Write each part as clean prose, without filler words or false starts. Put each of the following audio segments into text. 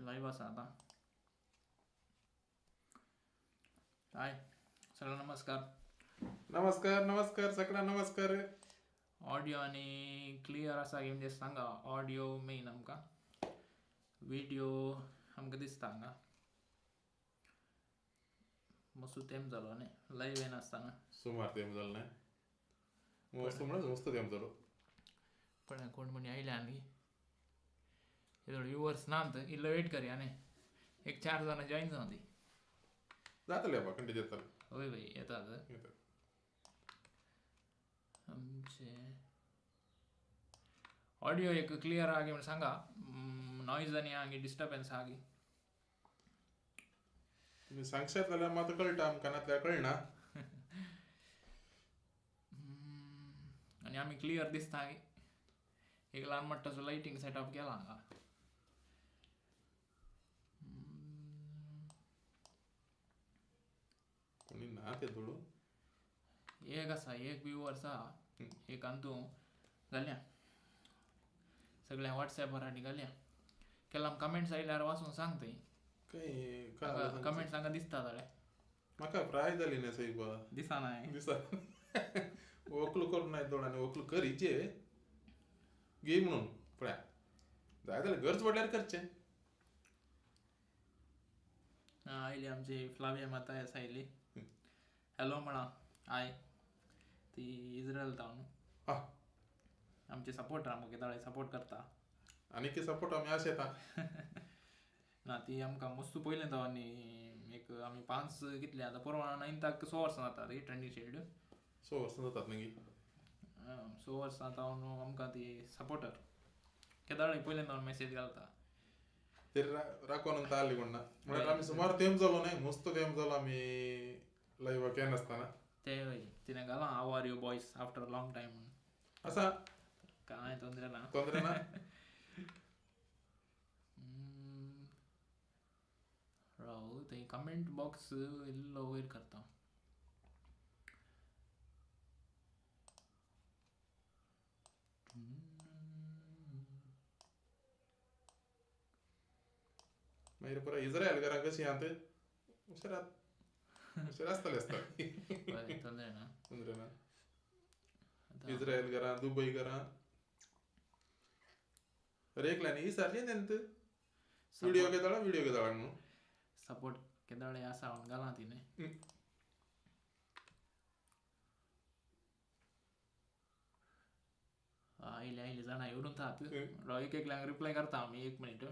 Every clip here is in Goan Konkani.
लाईव्ह आसा आतां. हाय सगळ्यांना नमस्कार. नमस्कार नमस्कार सगळ्यांना नमस्कार. ऑडियो आनी क्लियर आसा की म्हणजे सांगा. ऑडियो मेन आमकां, व्हिडिओ आमकां दिसता हांगा. मस्त तेम जालो न्ही लाईव्ह येनासतना. सुमार तेम जालो न्ही, मस्त म्हणून मस्त तेम जालो. पण कोण म्हणी आयले आनी व्युवर्स ना, इल्लो वेट करया न्ही, एक 4 जाणां जॉईन जावं दी. जातले बाबा, कंटिन्यू जातले. हय भाई येतात आमचे. ऑडियो एक क्लियर आहा की म्हण सांगा. नॉयज आनी आहा की डिस्टर्बन्स आहा की तुमी सांगशात जाल्यार मात कळटा आमकां, नातल्यार कळना. आनी आमी क्लियर दिसता की एक ल्हान मोठ्ठो लायटींग सेटअप केला हांगा. कोणी ना ते थोडो एक आसा, एक व्यूवर्स आहा. एक अंतू घालया सगळ्या व्हॉट्सॅपार आनी घालया. केला कमेंट्स आयल्यार वाचून सांग थंय. कमेंट्स हांगा दिसता जाल्यार म्हाका प्राय जाली ना सायबा, दिसना दिसा. वकल करूं नाय दोन आनी वकल करीचे गे म्हणून पळया जाय जाल्यार गरज पडल्यार करचें. आयली आमची फ्लाविया मातायस आयली. हॅलो म्हणा. हाय, ती इस्रायल तावन आमचे सपोर्टर, आमकां केदाळे सपोर्ट करता. आनी की सपोर्ट आमी आशेता ना. ती आमकां मस्त पयलें तो आनी एक आमी 5 कितले आतां परवा 9ताक 6 वर्सां जाता रे ट्रेंडी शेड. 6 वर्सां जातात न्ही. 6 वर्सां जावन आमकां ती सपोर्टर केदाळे पयलें जावन मॅसेज घालता. ते राखोन आसली कोण ना म्हळ्यार आमी सुमार तेम जालो न्ही, मस्त तेम जालो आमी लायव्ह केनासतना. ते तिणें घालां how are you boys after long time म्हणून. आसा कांय तोंदरे ना, तोंदरे ना. राव थंय कमेंट बॉक्स इल्लो वयर करता. मागीर पुरा इस्रायल घरां कशीं आहा ते हुशार हुशार आसतले आसता. बरें तोंदरे ना, तोंदरे ना. इस्रायल घरां, दुबय घरां, एकल्यान विचारली तेन्ना व्हिडिओ घेतालो, व्हिडिओ घेतालो म्हणून सपोर्ट केदाळे आसा म्हणून घालां तिणें. आयले आयले जाणां येवन आहात. राव एक एकल्यांक रिप्लाय करता आमी. 1 मिनीट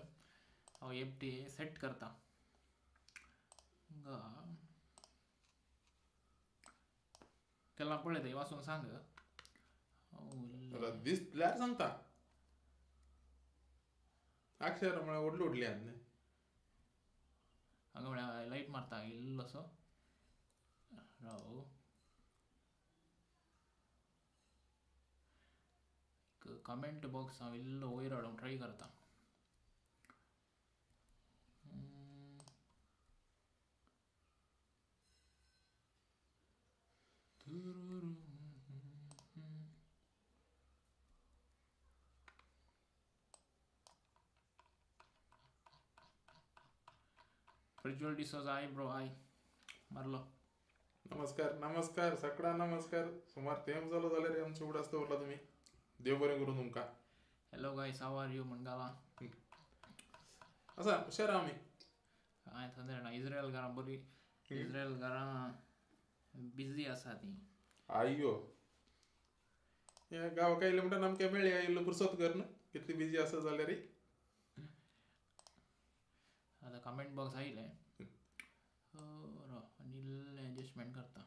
हांव एफटी सेट करता. केला पळय थंय वाचून सांग. दिसल्यार सांगता. अक्षर म्हळ्यार व्हडली व्हडली आहा न्ही. हांगा म्हळ्यार लायट मारता इल्लोसो. राव कमेंट बॉक्स हांव इल्लो वयर हाडूंक ट्राय करता. प्रज्वल डिसोजा हाय ब्रो, हाय मारलो. नमस्कार नमस्कार सगळ्यांना नमस्कार. सुमार तेम जालो जाल्यार आमचे उगडास दवरला तुमी, देव बरें करूं तुमकां. Hello guys, how are you म्हण घालां. आसा हुशार आमी. कांय तोंदरे ना. इस्रायल घरां बरी, इस्रायल घरां बिजी आसा ती. आय्यो ह्या गांवाक आयले म्हणटा आमकां मेळ्ळी आयिल्लो पुरसत कर कितली बिजी आसा जाल्यार. आतां कमेंट बॉक्स आयलें. आनी इल्लें एडजस्टमेंट करता.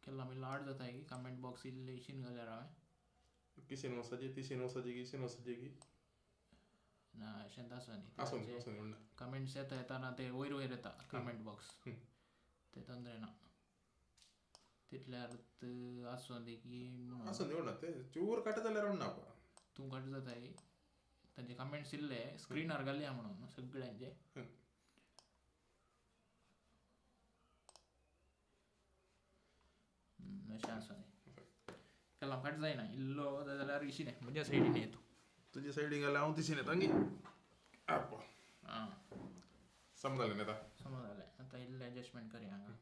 केन्ना आमी लाड जाता की कमेंट बॉक्स इल्लें इशीन घाल्यार हांवें किशीन वचपाचें, तिशीन वचपाचें, किशीन वचपाचें की ना अशें आसूं न्ही. कमेंट्स येता येताना ते वयर वयर येता कमेंट बॉक्स, ते तोंदरे ना तितल्यार आसूं दी की आसूं दी ना. ते चूर काडटा जाल्यार ना तूं काडटा जाता तांचे कमेंट्स इल्ले स्क्रिनार घालया म्हणून सगळ्यांचे. अशें आसूं दी. केला केला कट जायना इल्लो जाल्यार इशिने म्हज्या सायडीन येतो तुजे सायडीन गेल्यार हांव तिशीन येता हां समजालें न्ही आतां समजालें आतां इल्लें एडजस्टमेंट करया हांगा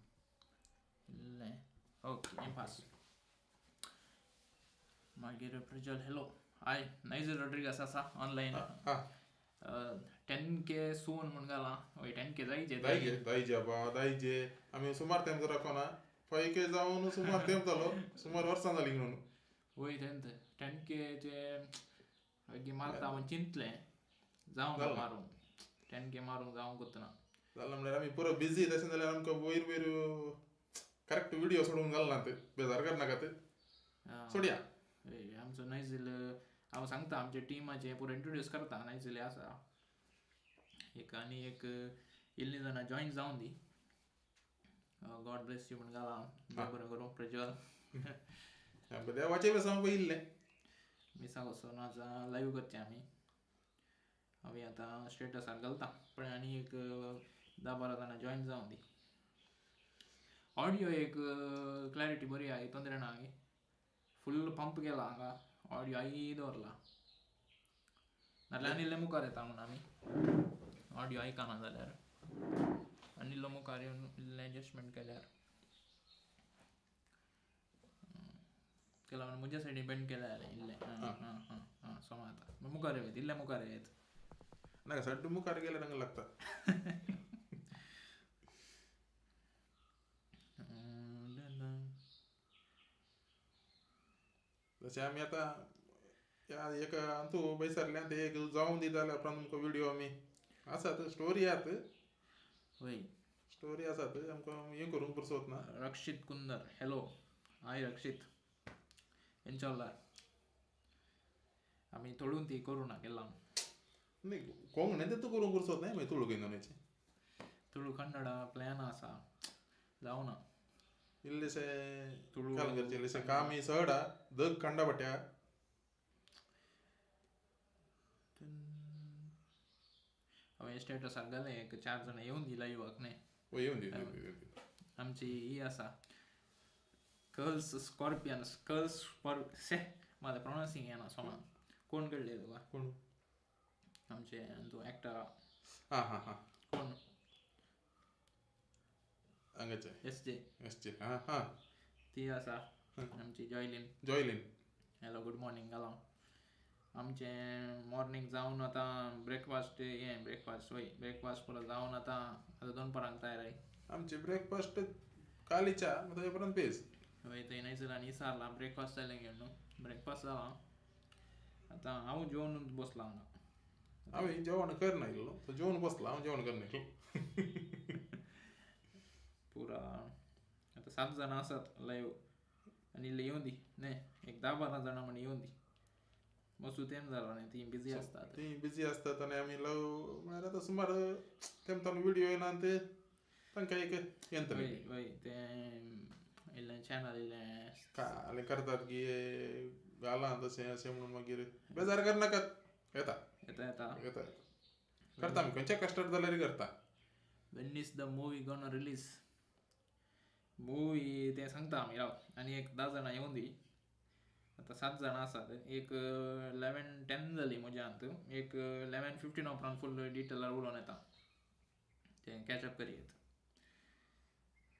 इल्लें ओके पास मागीर प्रज्वल हॅलो हाय नायजल रॉड्रिगस आसा ऑनलायन 10K सून म्हूण घाला वय 10K जायचे जायचे जायचे बाबा जायचे आमी सुमार तेम राखोना 5K जावन सुमार तेम जालो सुमार वर्सां जालीं म्हणून वय तेंत 10Kचे मागीर मारता म्हूण चिंतलें जावंक मारूंक 10K मारूंक जावंक ना जालें म्हणल्यार आमी पुरो बिजी तशें जाल्यार आमकां वयर वयर करेक्ट व्हिडिओ सोडूंक घालना ते बेजार करनाका ते सोडया आमचो नायजल हांव सांगता आमच्या टिमाचें पुरो इंट्रोड्यूस करता नायजल आसा एक आनी एक इल्लीं जाणां जॉयन जावन दी गॉड ब्लेस you म्हण घाला देव बरें करूं प्रज्वल देवाचें बेसांव पयिल्लें मिसाक वचून आतां लायव्ह करचें आमी आमी आतां स्टेटसार घालता पण आनी एक 10-12 जाणां जॉयन जावन दी ऑडियो एक क्लॅरिटी बरी आहा तोंदरे ना फूल पंप केला हांगा ऑडियो I दवरला नाल्यार आनी इल्लें मुखार येता म्हणून आमी ऑडियो आयकना जाल्यार आनी इल्लो मुखार येवन इल्लें एडजस्टमेंट केल्यार केला म्हणून म्हज्या सायडीन बेंड केल्या जाल्यार इल्लें आं आं आं आं समा आतां मुखार येत इल्लें मुखार येत नाका सड्डू मुखार गेल्यार हांगा लागता तशें आमी आतां एक अंतू बैसरल्यान ते एक जावन दिता जाल्यार उपरांत तुमकां व्हिडियो आमी आसात स्टोरी आहात वय स्टोरी आसात आमकां हें करूंक पुरसोत ना रक्षीत कुंदर हॅलो हाय रक्षीत इन्शाल्लाह आमी तोडून ती करूं ना केला न्ही कोंकणी ते तूं करूंक पुरसोत न्ही मागीर तुळू घेवन तुळू कन्नडा प्लॅन आसा जावना इल्लेशें तुळू करचें इल्लेशें काम ही चड आहा दग कांडा बट्या हांवें स्टेटसार घालें एक 4 जाणां येवन दी लायव्हाक न्ही वय येवन दी आमची ही आसा कर्ल्स स्कॉर्पियन्स कर्ल्स से म्हाका प्रोनावन्सिंग येना सोमा कोण कळ्ळें तुका कोण आमचे तूं एक्टर हां हां हां कोण हांगाचे एस जे एस जे हां हां ती आसा आमची जॉयलीन जॉयलीन हॅलो गूड मॉर्निंग घाला आमचें मॉर्निंग जावन आतां ब्रेकफास्ट हें ब्रेकफास्ट वय ब्रेकफास्ट पुरो जावन आतां आतां दोनपरांक तयार आहाय आमचे ब्रेकफास्ट कालीच्या ताजे उपरांत पेज वय थंय नायसर आनी विचारलां ब्रेकफास्ट जालें घेवन न्हू ब्रेकफास्ट जाला आतां हांव जेवन बसलां हांगा हांवें जेवण करना इल्लो तो जेवन बसला हांव जेवण करना पुरा आतां 7 जाणां आसात लायव्ह आनी इल्लें येवन दी न्ही एक 10-12 जाणां म्हण येवन दी मस्तू तेम जालो न्ही ती बिजी आसतात ती बिजी आसतात आनी आमी लव म्हळ्यार आतां सुमार तेमतान व्हिडियो येना ते तांकां एक यंत्र वय वय तें इल्लें चॅनल इल्लें कालें करतात की घालां तशें अशें म्हणून मागीर बेजार करनाकात येता येता येता येता करता आमी खंयच्या कश्टार जाल्यार करता When is the movie gonna release? Movie तें सांगता आमी राव आनी एक 10 जाणां येवन दी आतां 7 जाणां आसात एक 11:10 जाली म्हज्यांत एक 11:15 उपरांत फूल डिटेलार उलोवन येता तें कॅचअप करयेत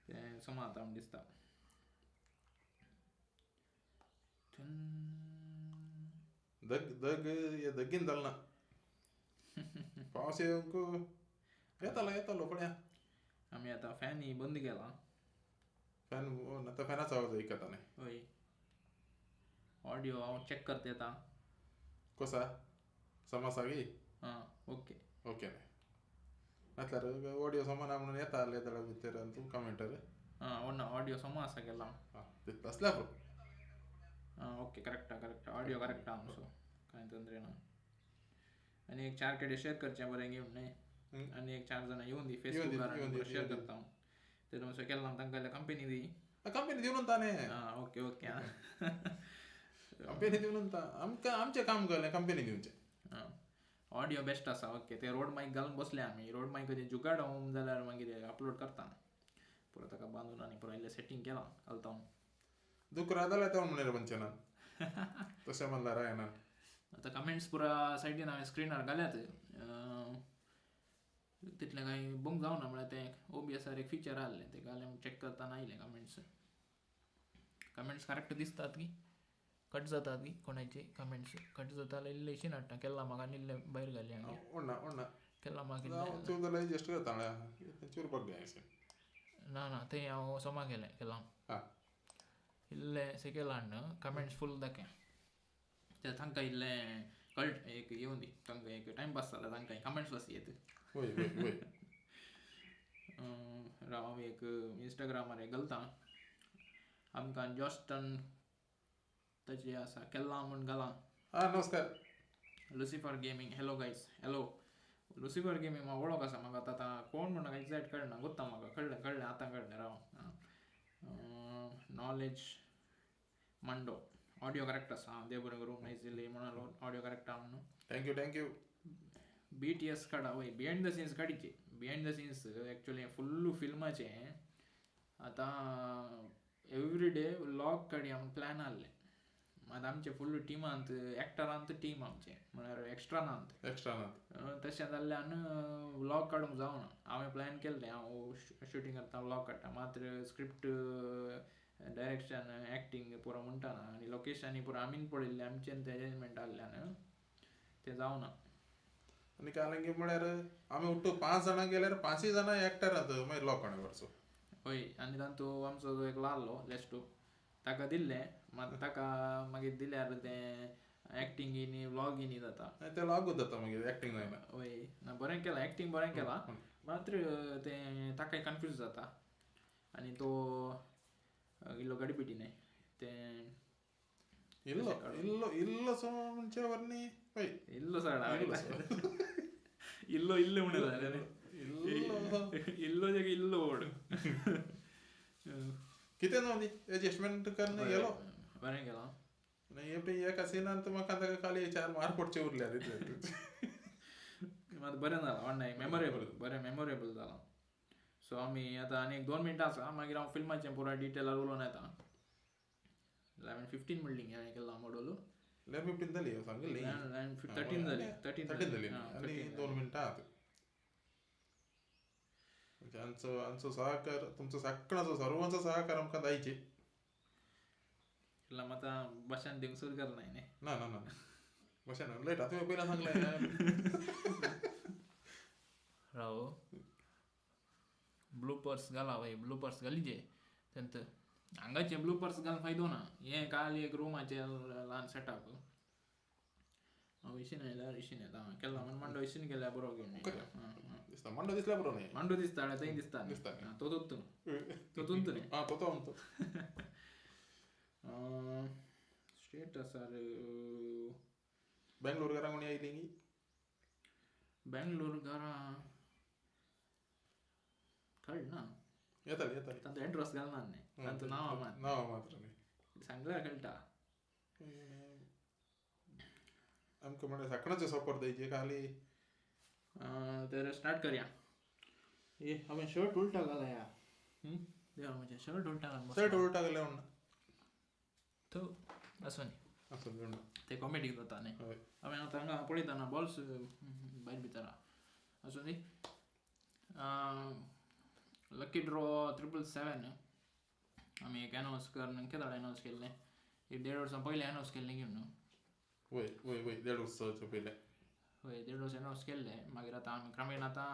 तें समा आतां म्हण दिसता दग दग हे दगीन जालें ना पावस येवंक येतालो येतालो पळया आमी आतां फॅनय बंद केला फॅन आतां फॅनाचो आवाज आयकता न्ही हय ऑडियो हांव चॅक करता येता कोसा समा गी आं ओके ओके नातल्यार ऑडियो समा ना म्हणून येता जाल्यार जाल्यार भितर तूं कमेंटर आं ना ऑडियो समा आसा केला आं तितलो आसल्यार पुरो आं ओके करेक्ट आहा करेक्ट आहा ऑडियो करेक्ट आहा आमचो कांय तोंदरे ना आनी एक 4 कडेन शेअर करचें बरें घेवन न्ही आनी एक 4 जाणां येवन दी फेसबुकार शेअर करता हांव ते तुमचो केला तांकां कंपनी दी कंपनी दिवन न्ही आं ओके ओके आं कंपनी दिवन आमकां आमचें काम केलें कंपनी दिवचें आं ऑडियो बेस्ट आसा ओके ते रोड मायक घालून बसले आमी रोड मायकाचें जुगाड हांव जाल्यार मागीर अपलोड करता पुरो ताका बांदून आनी पुरो इल्लें सेटींग केलां घालता हांव दुकरा जाल्यार तें म्हणलें पंचना तशें म्हणल्यार रायनान. आतां कमेंट्स पुरा सायडीन हांवें स्क्रिनार घाल्यात, तितलें कांय बंग जावना. म्हळ्यार तें OBS एक फिचर आहलें तें घालें, चॅक करतना आयलें कमेंट्स. कमेंट्स करेक्ट दिसतात की कट जातात की कोणाचे कमेंट्स कट जाता इल्लें इशीन हाडटा केल्ला म्हाका आनी इल्लें भायर घाली आनी केल्ला म्हाका एडजस्ट करता चुरपाक जाय. ना ना तें हांव सोमा केलें केलां इल्लें सेकेला हाडून कमेंट्स फूल दाखय ते तांकां इल्लें कळट एक येवन दी, तांकां एक टायमपास जाला, तांकां कमेंट्स वास येत. राव हांव एक इंस्टाग्रामार एक घालता आमकां जॉस्टन ताचे आसा केल्ला म्हूण घालां. नमस्कार Lucifer gaming, hello guys, hello Lucifer gaming म्हाका वळख आसा, म्हाका आतां कोण म्हूण एग्जॅक्ट कळना, गोत्ता म्हाका कळ्ळें कळ्ळें आतां कळ्ळें. राव नॉलेज मांडो ऑडियो करेक्ट आसा, देव बरें करूं नायस इल्ली म्हणलो ऑडियो करेक्ट आहा म्हणून. Thank you thank you. BTS काडा वय behind the scenes काडीचे, behind the scenes actually full फिल्माचे आतां एवरी डे व्लॉग काडी आमी प्लॅन आहले, मात आमचे फुल्ल टिमांत एक्टरांत टीम आमचे म्हळ्यार एक्स्ट्रा नात एक्स्ट्रा नात तशें जाल्ल्यान व्लॉग काडूंक जावना. हांवें प्लॅन केल्लें हांव शुटींग करता व्लॉग काडटा, मात्र स्क्रिप्ट डायरेक्शन एक्टींग पुरो म्हणटा ना आनी लोकेशनूय पुरो आमीन पळयल्लें, आमचें तें अरेंजमेंट आहल्यान तें जावना. आनी कालंगी म्हळ्यार आमी उठ्ठो 5 जाणां गेल्यार 5 जाणां एक्टरांत मागीर लोकांक व्हरचो. हय आनी तातूंत आमचो जो एक आहलो लेस्टू ताका दिल्लें, मात ताका मागीर दिल्यार तें एक्टींग न्ही व्लॉग न्ही जाता, तें लागू जाता मागीर एक्टींग जायना. हय ना बरें केलां एक्टींग बरें केलां, मात्र तें ताकाय कन्फ्यूज जाता आनी तो इल्लो गडबिटी न्ही तें इल्लो इल्लो इल्लो सो म्हणचे वर न्ही हय इल्लो सगळा इल्लो इल्लो म्हणून जालें इल्लो जाका इल्लो वड कितें न्हू न्ही एडजस्टमेंट करून गेलो बरें केलां. एका सिनान म्हाका ताका खाली 4 मार पडचे उरल्या तितले. मात बरें जालां व्हडलें मेमोरेबल, बरें मेमोरेबल जालां. सो आमी आतां आनी एक 2 मिनटां आसा, मागीर हांव फिल्माचें पुराय डिटेलार उलोवन येता. 11:15 म्हणली हांवें केल्लो मॉडल 11:15 जाली सांगिल्ली, 13 जाली, 13 जाली आनी 2 मिनटां आहात. आमचो आमचो सहकार तुमचो सगळ्यांचो सर्वांचो सहकार आमकां जायचे. आतां भाशण दिवंक सुरू करना न्ही? ना ना ना भाशण लेट तुवें पयलीं सांगलें. राव ब्लूपर्स घाला वय, ब्लूपर्स घालीचे तेंत हांगाचे ब्लूपर्स घालून फायदो ना, हें काल एक रुमाचें ल्हान सेटअप हांव इशीन आयल्यार इशीन येता केल्ला म्हण मांडो इशीन केल्यार बरो घेवन दिसता, मांडो दिसल्यार बरो न्ही, मांडो दिसता थंय दिसता दिसता तो तोतून तोतून न्ही आं तो तो स्टेटसार बेंगलोर घरा कोणी आयली गी? बेंगलोर घरा कळना येताली येताली तांचो एड्रेस घालना न्ही, तांचो नांव मात नांव मात्र न्ही सांगल्यार कळटा. आमकां म्हणल्यार सगळ्यांचो सपोर्ट द्यायचे खाली. तर स्टार्ट करया. ए हांवें शर्ट उल्टा घाला या देवा म्हजें शर्ट उल्टा घाल, शर्ट उल्टा घालें म्हणून तो आसूं न्ही आसूं म्हणून ते कॉमेडी जाता न्ही. हांवें आतां हांगा पळयतना बॉल्स भायर भितर आसूं न्ही. लकी ड्रॉ 777 आमी एक एनावन्स करून केदाळ एनावन्स केल्लें, एक 1.5 वर्सां पयलीं एनावन्स केल्लें घेवन न्हू. वय वय वय 1.5 वर्साच्या पयलें वय 1.5 वर्स एनावन्स केल्लें. मागीर आतां आमी क्रमेण आतां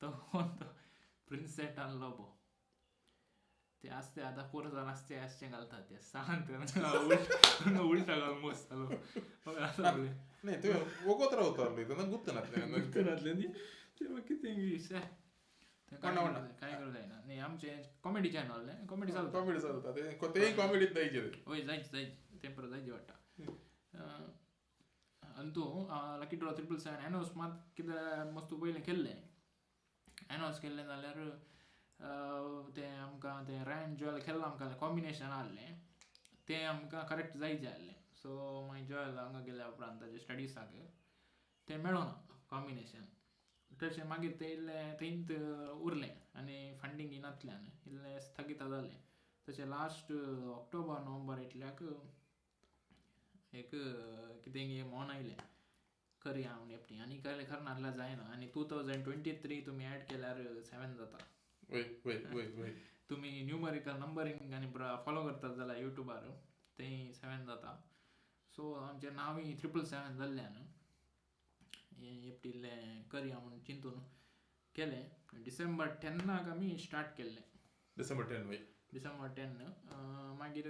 तो प्रिन्सेट आणलो पो ते आसते आतां पोर जावन आसते आसचें घालतात ते सांत उल्टा घालून बसतालो. न्ही तुवें वगत रावतालो तेन्ना गुप्त नासलें, गुप्त नासलें न्ही ते मागीर कितें काय करूं जायना न्ही. आमचें कॉमेडी चॅनल न्ही, कॉमेडी चलता, कॉमेडी चलता तेंय कॉमेडीत जायचे वय जायचे जायचे तें परत जायचे वाडटा. आनी तूं लकी ड्रॉ 777 एनावन्स मात कितें मस्त पयलें केल्लें, एनावन्स केल्लें जाल्यार तें आमकां तें रॅन जॉयल केल्लें आमकां कॉम्बिनेशन आहलें तें आमकां करेक्ट जायचें आहलें. सो मागीर जॉयल हांगा गेल्या उपरांत ताजे स्टडिजाक तें मेळोना कॉम्बिनेशन, तशें मागीर तें इल्लें थंयच उरलें आनी फंडींग नासल्यान इल्लें स्थगीत जालें. तशें लास्ट ऑक्टोबर नोव्हेंबर इतल्याक एक कितें मन आयलें करया म्हूण एकटी आनी खरें नासल्यार जायना. आनी 2023 तुमी एड केल्यार 7 जाता. वय तुमी न्यूमरिकल नंबरींग आनी फॉलो करतात जाल्यार युट्यूबार तें 7 जाता. सो आमचें नांवूय 777 जाल्ल्यान एकटी इल्लें करया म्हूण चिंतून केलें. डिसेंबर 10 आमी स्टार्ट केल्लें. डिसेंबर 10 वय. डिसेंबर 10 मागीर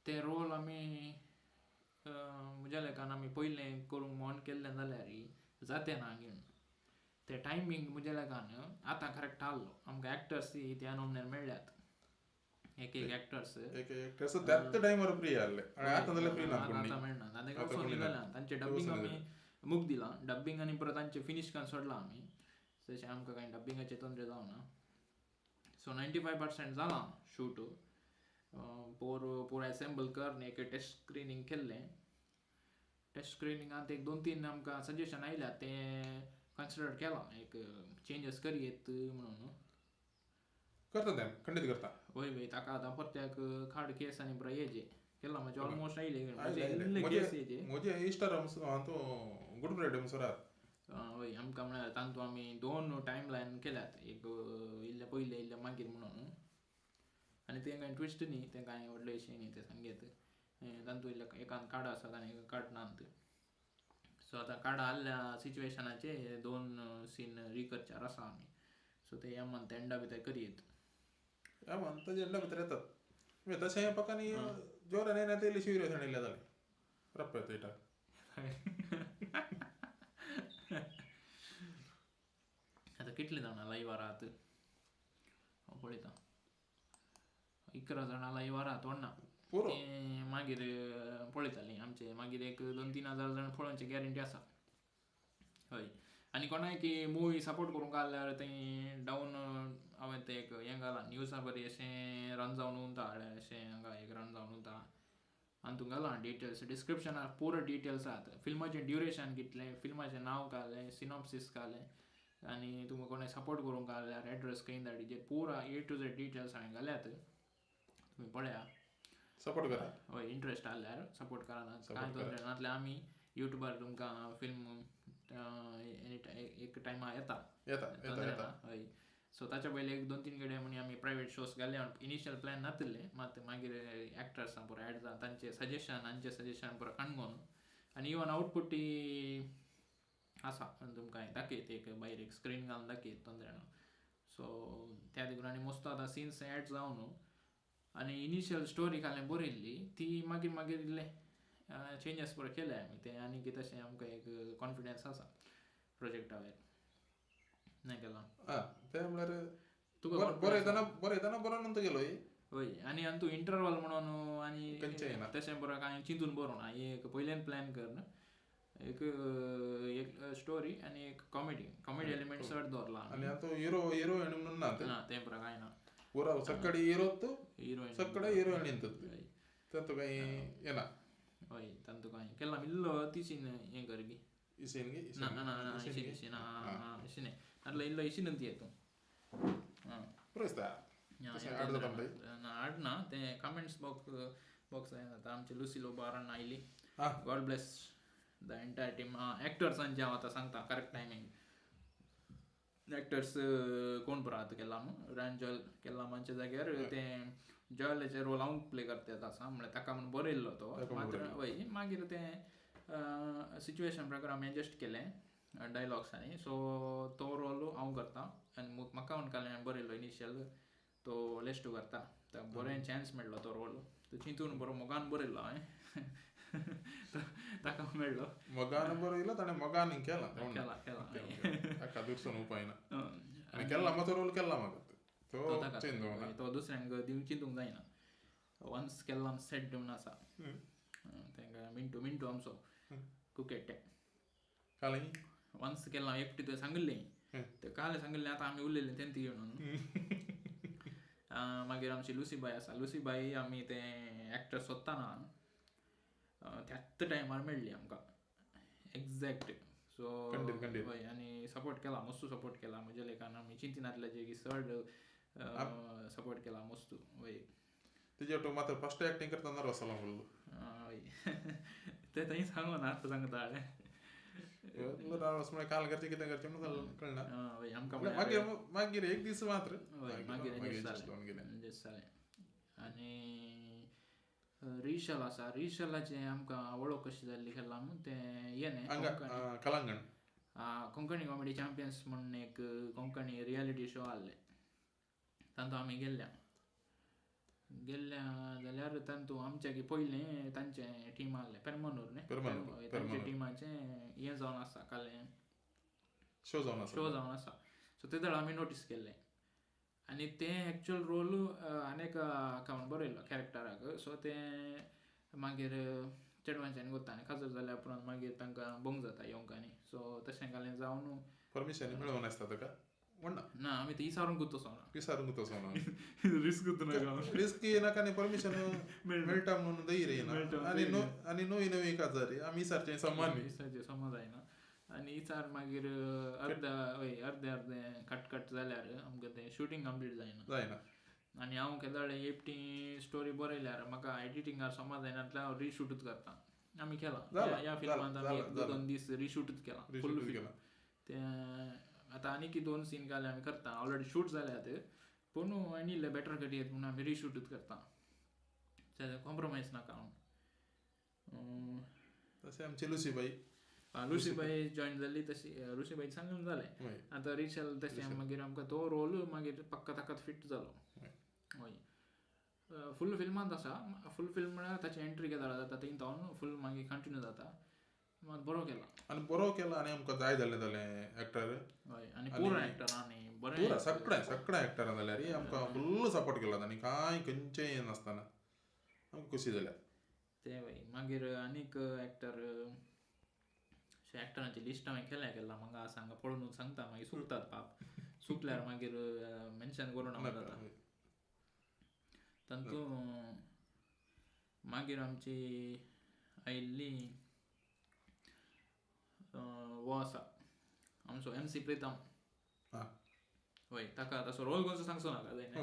ते रोल आमी म्हज्या लेखान आमी पयलें करूंक मन केल्लें जाल्यार जातें ना घेवन ते टायमींग म्हज्या लेखान आतां करेक्ट आहलो. आमकां एक्टर्स त्या नमण्यार मेळ्ळ्यात एक एक एक्टर्स त्याच टायमार फ्री आहले आतां जाल्यार फ्री ना आतां मेळना. तांकां जाल्या तांचें डबिंग आमी मुख दिलां डबिंग आनी परत तांचें फिनीश करून सोडलां आमी. तशें आमकां कांय डबिंगाचें तोंदरे जावना. सो 95% जालां शूट. पोर पुरो एसेंबल कर एक टेस्ट स्क्रिनींग केल्लें. टेस्ट स्क्रिनिंगांत एक 2-3 आमकां सजेशन आयल्या तें कन्सिडर केलां एक चेंजीस करयेत म्हणून. करता तें खंडीत करता. वय वय ताका आतां परत्याक खाड केस आनी बरो येजे केला म्हणजे ऑलमोस्ट आयले इल्ले केस येजे. म्हजे इश्टार तो गुड फ्रायडे म्हणसर वय आमकां म्हळ्यार तांतू आमी 2 टायम लायन केल्यात एक इल्लें पयलें इल्लें मागीर म्हणून. आनी तें कांय ट्विस्ट न्ही तें कांय व्हडलें अशें न्ही तें सांगेत तांतू इल्लें एकान कार्ड आसात आनी एका कार्ड नात. सो आतां कार्डां आहल्या सिच्युएशनाचे 2 सीन रिकर्चार आसा आमी. सो ते ह्या मंथ एंडा भितर करयेत. ह्या मंथाच्या एंडा भितर येतात तशें पका न्ही जोरान येना ते इल्ली शिवऱ्यो सांडिल्ले जाले रप्प येता इटा. आतां कितले जाणां लायव्ह आहात हांव पळयता. 11 जाणां लायव्ह आहात वण्णा ते मागीर पळयतालीं आमचे मागीर एक 2-3 हजार जाण पळोवची गॅरंटी आसा. हय आनी कोणाय की मुवी सपोर्ट करूंक आहल्यार थंय डावन हांवें तें एक हें घालां न्यूजा बरी अशें रन जावन उरता अशें हांगा एक रन जावन उरता आनी तूं घालां डिटेल्स डिस्क्रिप्शनार पुरो डिटेल्स आहात. फिल्माचें ड्युरेशन कितलें फिल्माचें नांव घालें सिनॉप्सीस घालें आनी तुमकां कोणें सपोर्ट करूंक आहल्यार एड्रेस खंय धाडीचे पुरा A to Z details हांवें घाल्यात तुमी पळया. सपोर्ट करा. हय इंट्रस्ट आहल्यार सपोर्ट करा कांय तोंदरे नासल्यार आमी युट्यूबार तुमकां फिल्म एक टायमार येता येता. हय सो ताच्या पयलीं एक 2-3 कडेन म्हणी आमी प्रायवेट शोज घाले. इनिशियल प्लॅन नातिल्लें मात मागीर एक्टर्सां पुरो एड जावन तांचे सजेशन आमचें सजेशन पुरो काणकोण आनी इवन आवटपूट आसा तुमकां दाखयत एक भायर एक स्क्रीन घालून दाखयत तोंदरे ना. सो त्या देखून आनी मोस्तो आतां सीन्स एड जावन आनी इनिशियल स्टोरी घालें बरयल्ली ती मागीर मागीर इल्लें चेंजीस पुरो केले आमी तें आनी कितें तशें आमकां एक कॉन्फिडन्स आसा प्रोजेक्टा वयर नाही केलां. तें म्हळ्यार तुका बरयतना बरयतना बरो नंतर गेलो. वय आनी आनी तूं इंटरवल म्हणून आनी तशें बरो कांय चिंतून बरोवना एक पयल्यान प्लॅन कर एक एक स्टोरी आनी एक कॉमेडी कॉमेडी एलिमेंट चड दवरला. आनी आतां हिरो हिरोइन म्हणून ना ना तें बरो कांय ना. पुरा सकाळी हिरो हिरोइन सकाळी हिरोइन तातूंत कांय येना. हय तातूंत कांय केला इल्लो ती सीन हें कर गी इसीन गी ना ना ना इसीन इसीन आं इसीन नाटल्यार इल्लो इसीन ती तूं पुरो दिसता ना हाडना तें कमेंट्स बॉक्स बॉक्स आतां आमचे लुसी लोबो अण्णा आयली. God bless the entire team. एक्टर्सांचें हांव आतां सांगता करेक्ट टायमींग. एक्टर्स कोण पुरो आतां केला रांजल केला मानच्या जाग्यार तें जॉयलाचें रोल हांव प्ले करता आसा म्हळ्यार ताका म्हूण बरयल्लो तो मात्र वय मागीर तें सिच्युएशन प्रकार आमी एडजस्ट केलें डायलॉग्सांनी. सो तो रोल हांव करता आनी म्हाका म्हूण काल हांवें बरयल्लो इनिशियल तो लेस्टू करता. बरें चान्स मेळ्ळो तो रोल तो चिंतून बरो मोगान बरयल्लो हांवें ताका मेळ्ळो मोगान बरयलो ताणें मोगान केला केला केला ताका दुसरो उपाय ना. आनी केला मातो रोल केला म्हाका तो चेंज जावना तो दुसऱ्यांक दिवंक चिंतूंक जायना. वन्स केला सेट दिवन आसा तांकां मिंटू मिंटू आमचो कुकेट काल वन्स केला एकटी तुवें सांगिल्लें तें काल सांगिल्लें आतां आमी उलयल्लें तें ती म्हणून. मागीर आमची लुसीबाय आसा लुसीबाय आमी तें एक्टर सोदताना त्याच टायमार मेळ्ळी आमकां एग्जॅक्ट. सो हय आनी सपोर्ट केला मस्तू सपोर्ट केला म्हज्या लेखान आमी चिंतिनातल्याचे की चड सपोर्ट केला मस्तू. वय तेजे मात्र फर्स्ट ऍक्टिंग करता नर्वस जालो म्हणलो. हय ते थंय सांगो ना आतां सांगता हांवें. नर्वस म्हळ्यार काल करचें कितें करचें म्हणून कळना. हय आमकां मागीर मागीर एक दीस मात्र मागीर एडजस्ट जालें. आनी रिशल आसा, रिशलाचें आमकां वळख कशी जाल्ली केला तें हें न्ही कलांगण कोंकणी कॉमेडी चॅम्पियन्स म्हणून एक कोंकणी रियलिटी शो आहले, तातूंत आमी गेल्ल्या गेल्ल्या जाल्यार तातूंत आमच्या की पयलें तांचें टीम आहलें पेरमनूर न्ही, तांच्या टिमाचें हें जावन आसा काल शो जावन आसा, शो जावन आसा. सो ते दळ आमी नोटीस केल्लें आनी तें एक्चुअल रोल आनी एका अकावंट बरयल्लो कॅरेक्टराक. सो तें मागीर चेडवांच्यान कोत्ता आनी काजर जाल्या उपरांत मागीर तांकां बोंग जाता येवंक आनी सो तशें घालें जावन परमिशन मेळोवन आसता ताका ना आमी ते विचारूंक तसो ना, विचारूंक तसो ना, रिस्क नाका, रिस्क येनाका आनी परमिशन मेळटा म्हणून धैर्य येना आनी आनी नवी नवी काजारी आमी विचारचें समान विचारचें समज जायना आनी विचार मागीर अर्दा हय अर्दे अर्दे कट कट जाल्यार आमकां तें शुटींग कंप्लीट जायना जायना. आनी हांव केदोळे एकटी स्टोरी बरयल्यार म्हाका एडिटिंगार समज जायना जाल्यार हांव रिशूटूच करता. आमी केलां ह्या फिल्मांत आमी एक दोन दीस रिशूटूच केलां फूल फिल्म. तें आतां आनीक दोन सीन घाले आमी करता, ऑलरेडी शूट जाल्यात पूण आनी इल्लें बेटर करयेत म्हणून आमी रिशूटूच करता, कॉम्प्रोमायज नाका म्हणून. तशें आमची लुसीबाई, लुसीबाई जॉईन जाल्ली तशी लुसीबाई सांगून जालें. आतां रिशल तशें मागीर आमकां तो रोल मागीर पक्का ताकात फिट जालो. हय फूल फिल्मांत आसा, फूल फिल्म म्हळ्यार ताची एंट्री केदाळ जाता थंय जावन फूल मागीर कंटिन्यू जाता. मात बरो केला आनी बरो केला आनी आमकां जाय जाल्लें जालें एक्टर. हय आनी पुरो एक्टर आनी बरें पुरो सगळें सगळें एक्टरां जाल्यार आमकां फूल सपोर्ट केला आनी कांय खंयचें हें नासतना आमकां खोशी जाल्या तें. वय मागीर आनीक एक्टर अशें एक्टरांची लिस्ट हांवें केल्या केला म्हाका आसा हांगा पळोवन सांगता, मागीर चुकतात पाप, चुकल्यार मागीर मेन्शन करूं नाका जाता. तातूंत मागीर आमची आयिल्ली वो आसा आमचो एम सी प्रितम. वय ताका तसो रोल कोणसो सांगचो नाका जायना.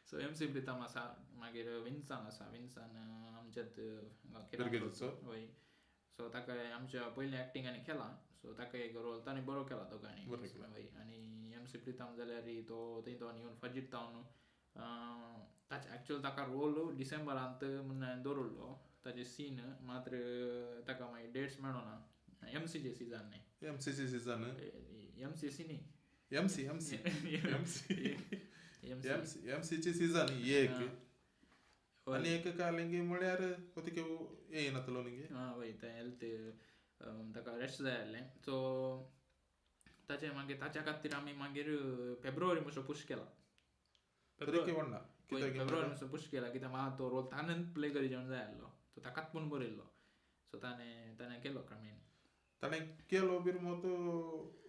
सो एम सी प्रितम आसा, मागीर विन्सन आसा, विन्सन आमच्यात वय. सो ताका आमच्या पयलीं एक्टिंग आनी केला, सो ताका एक रोल ताणें बरो केला दोगांनी. वय आनी एम सी प्रितम जाल्यार तो थंय तो येवन फजीत जावन ताचे एक्चुअल ताका रोल डिसेंबरांत म्हणून हांवें दवरलो ताचे सीन, मात्र ताका मागीर डेट्स मेळना. एम सीचे सिजन न्ही, एम सीचे सिजन, एम सी सी न्ही, M C M C M C M सीचे सिजन एक आनी एक कालिंगी म्हळ्यार तिके येयनातलो न्ही. हय तें हेल्थ ताका रेस्ट जाय आसलें. सो ताचे मागीर ताच्या खातीर आमी मागीर फेब्रुवारी मातसो पुश केला, फेब्रुवारी मातसो पुश केला कित्याक म्हाका तो रोल ताणें प्ले करी जेवण जाय आसलो, सो ताकाच पूण बरयल्लो. सो ताणें ताणें केलो क्रमेन, ताणें केलो बीर तो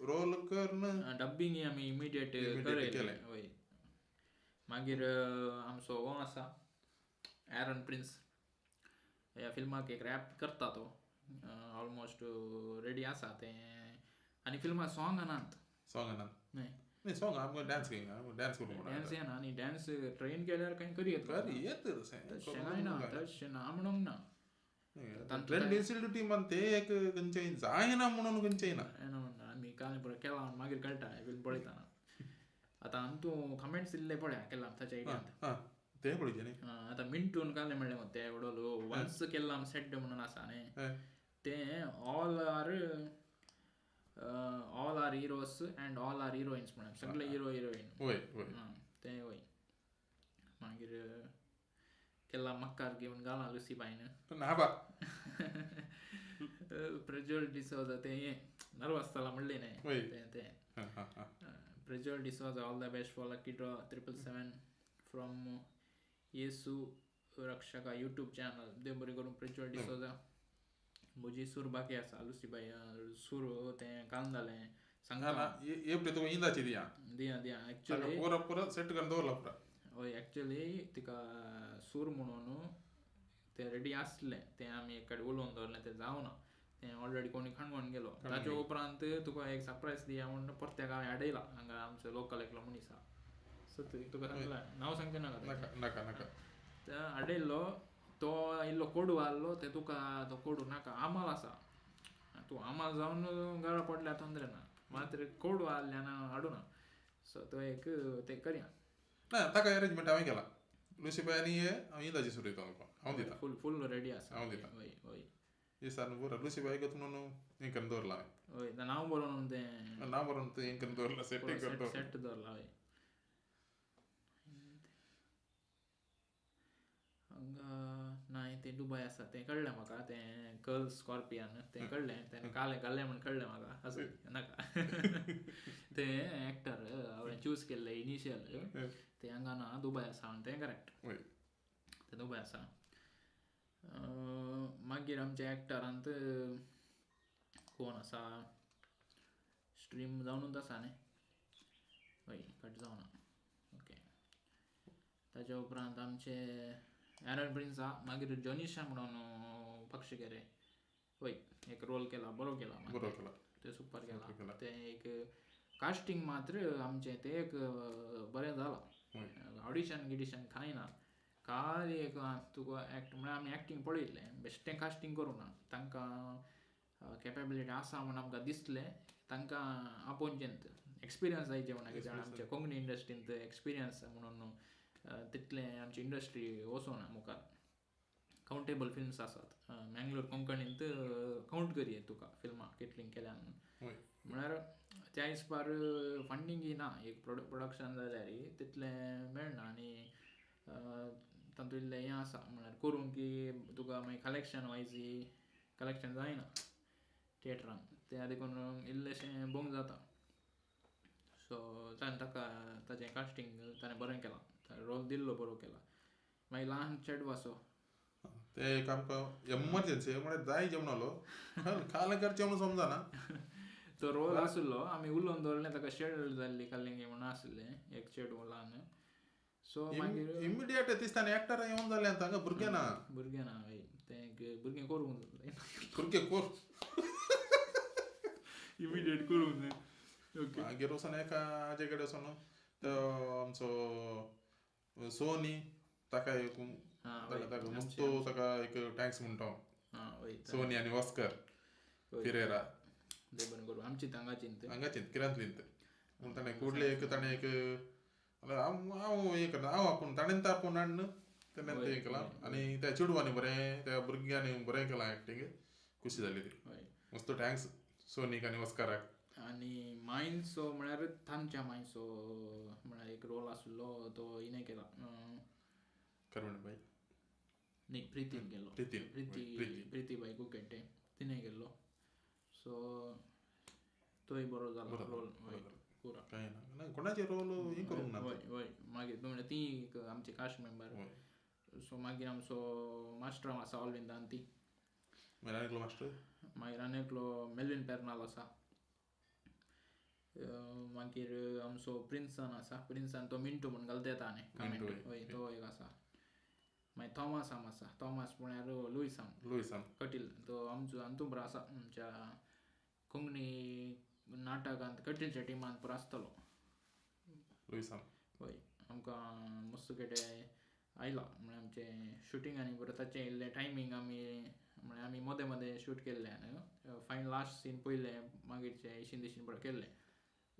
रोल कर डब्बिंग आमी इमिडिएट केलें. हय मागीर आमचो हो आसा एरन प्रिन्स, ह्या फिल्माक एक रॅप करता तो ऑलमोस्ट रेडी आसा तें. आनी फिल्माक सॉंग नात, सॉंग नात न्ही, सॉंग आमकां डान्स डान्स करूंक डान्स येना आनी डान्स ट्रेन केल्यार कांय करी येता तशें कांय ना, तशें ना म्हणूंक ना. ट्रेन टिमान ते एक खंयचें जायना म्हणून खंयचें ना म्हणून आमी काल पळय केला म्हणून मागीर कळटा फिल्म पळयतना. आतां आमतूं कमेंट्स इल्ले पळया केला ताच्या आयडियांत ते पळयचे न्ही. आतां मिंटून काल म्हणलें मग ते एवडोलो वन्स केला सेट म्हणून आसा न्ही तें all are heroes and all are heroines म्हणून सगळे हिरो हिरोईन तें. वय मागीर केला मक्कार घेवन घाला लुसीबायन ना बा प्रज्वल डिसोजा तें हें नर्वस जाला म्हणलें न्ही तें तें. Prajwal D'Souza all the best for lucky draw 777 from Yesu Rakshaka YouTube channel. देव बरें करूं प्रज्वल डिसोजा. म्हजी सूर बाकी आसा लुसीबाई सूर तें कान जालें सांगता दिया दिया दिया एक्चुअली पुरा पुरा सेट करून दवरला पुरा. हय एक्चुअली तिका सूर म्हणून तें रेडी आसलें, तें आमी एक कडेन उलोवन दवरलें, तें जावना, तें ऑलरेडी कोणी खाणकोण गेलो. ताचे उपरांत तुका एक सरप्रायज दिया म्हणून परत्याक हांवें हाडयला हांगा आमचो लोकल एकलो मनीस आसा सत तुका सांगला नांव सांगचें नाका नाका नाका हाडयल्लो तो इल्लो कोडू आहलो ते तुका तो कोडू नाका आमाल आसा तूं आमाल जावन गळो पडल्यार तोंदरे ना मात्र कोडू आहल्यान हाडूना सो तो एक ते करया ना ताका अरेंजमेंट हांवें केला लुसीबाय आनी हे हांव इंदाजी सुरू दिता तुमकां हांव दिता फूल फूल रेडी आसा हांव दिता हय हय दिसान बरो लुसीबाय म्हणून हें करून दवरलां हांवें हय नांव बरोवन तें नांव बरोवन तें हें करून दवरलां सेटींग करून सेट दवरलां हय हांगा ना तें दुबय आसा तें कळ्ळें म्हाका तें कर्ल स्कॉर्पियन तें कळ्ळें तें कालें घालें म्हण कळ्ळें म्हाका आसूं नाका तें एक्टर हांवें चूज केल्लें इनिशियल तें हांगा ना दुबय आसा म्हण तें करेक्ट तें दुबय आसा. मागीर आमच्या एक्टरांत कोण आसा स्ट्रीम जावनूच आसा न्ही हय कट जावना ओके. ताच्या उपरांत आमचे एरन प्रिन्स आसा मागीर जॉनिशा म्हणून पक्षकेरे हय एक रोल केला बरो केला बरो केला ते सुपर केला ते एक कास्टिंग मात्र आमचें तें एक बरें जालां ऑडिशन गिडिशन कांय ना खाली एक तुका एक्ट म्हळ्यार आमी एक्टींग पळयल्लें बेश्टें कास्टिंग करूं ना तांकां केपेबिलिटी आसा म्हूण आमकां दिसलें तांकां आपोवचें एक्सपिरियन्स जायचे म्हणून कित्याक आमच्या कोंकणी इंडस्ट्रींत एक्सपिरियन्स म्हणून तितलें आमची इंडस्ट्री वचोना मुखार कावंटेबल फिल्म्स आसात मँगलोर कोंकणींत कावंट करये तुका फिल्मां कितलीं केल्या म्हणून म्हळ्यार त्या हिसपार फंडींगय ना एक प्रोडक्शन जाल्यार तितलें मेळना आनी तातूंत इल्लें हें आसा म्हळ्यार करूंक की तुका मागीर कलेक्शन वायज कलेक्शन जायना थिएटरान तें देखून इल्लेशें बोंग जाता. सो ताणें ताका ताचें कास्टिंग ताणें बरें केलां रोल दिल्लो बरो केला. मागीर ल्हान चेडो आसो ते एक आमकां एमर्जन्सी म्हळ्यार जाय जेवण आलो खालें करचें म्हणून समजना तो रोल आसलो आमी उलोवन दवरलें ताका शेड जाल्ली कालिंगी म्हणून आसलें एक चेडूं ल्हान. सो मागीर इमिडिएट दिसता एक्टर येवन जालें हांगा भुरगें ना भुरगें ना हय तें भुरगें करूंक जाय भुरगें कोर इमिडिएट करूंक जाय ओके. मागीर वचोन एका हाजे कडेन वचोन तो आमचो सोनी ताका एक ताका मस्तो ताका एक thanks म्हणटा सोनी आनी ऑस्कर फिरेरा बरें करूं आमची हांगाची हांगाची किरांतली पूण ताणें कुडले एक ताणें एक हांव हें करना हांव आपूण ताणें तो आपूण हाडून तेणें तें हें केलां आनी त्या चेडवांनी बरें त्या भुरग्यांनी बरें केलां एक्टींग खुशी जाली ती मस्त thanks सोनीक आनी ऑस्कराक. आनी मायन्सो म्हळ्यार तांच्या मायन्सो म्हळ्यार एक रोल आसलो तो हिणें केला करमण बाई न्ही प्रितीन केलो प्रिती प्रिती प्रितीबाई कुकेटे तिणें केल्लो. सो तोय बरो जाला रोल पुरा कांय ना कोणाचे रोल हें करूंक ना हय हय. मागीर म्हणल्यार ती आमची कास्ट मेंबर. सो मागीर आमचो मास्टर आसा ऑलविन दांती मागीर आनी एकलो मास्टर मागीर आनी एकलो मेलविन पेर्नाल आसा मागीर आमचो प्रिन्सन आसा प्रिन्सन तो मिंटू म्हूण घालता येता न्ही कमेंट हय तो एक आसा. मागीर थॉमस आम आसा थॉमस म्हळ्यार लुईसाम लुईसाम कटील तो आमचो अंतू पुरो आसा आमच्या कोंकणी नाटकांत कटीलच्या टिमांत पुरो आसतलो लुईसाम हय. आमकां मस्त कितें आयला म्हळ्यार आमचें शुटींग आनी बरें ताचें इल्लें टायमींग आमी म्हळ्यार आमी मदें मदें शूट केल्लें न्हू फायन लास्ट सीन पयलें मागीरचें इशीन दिशीन बरें केल्लें.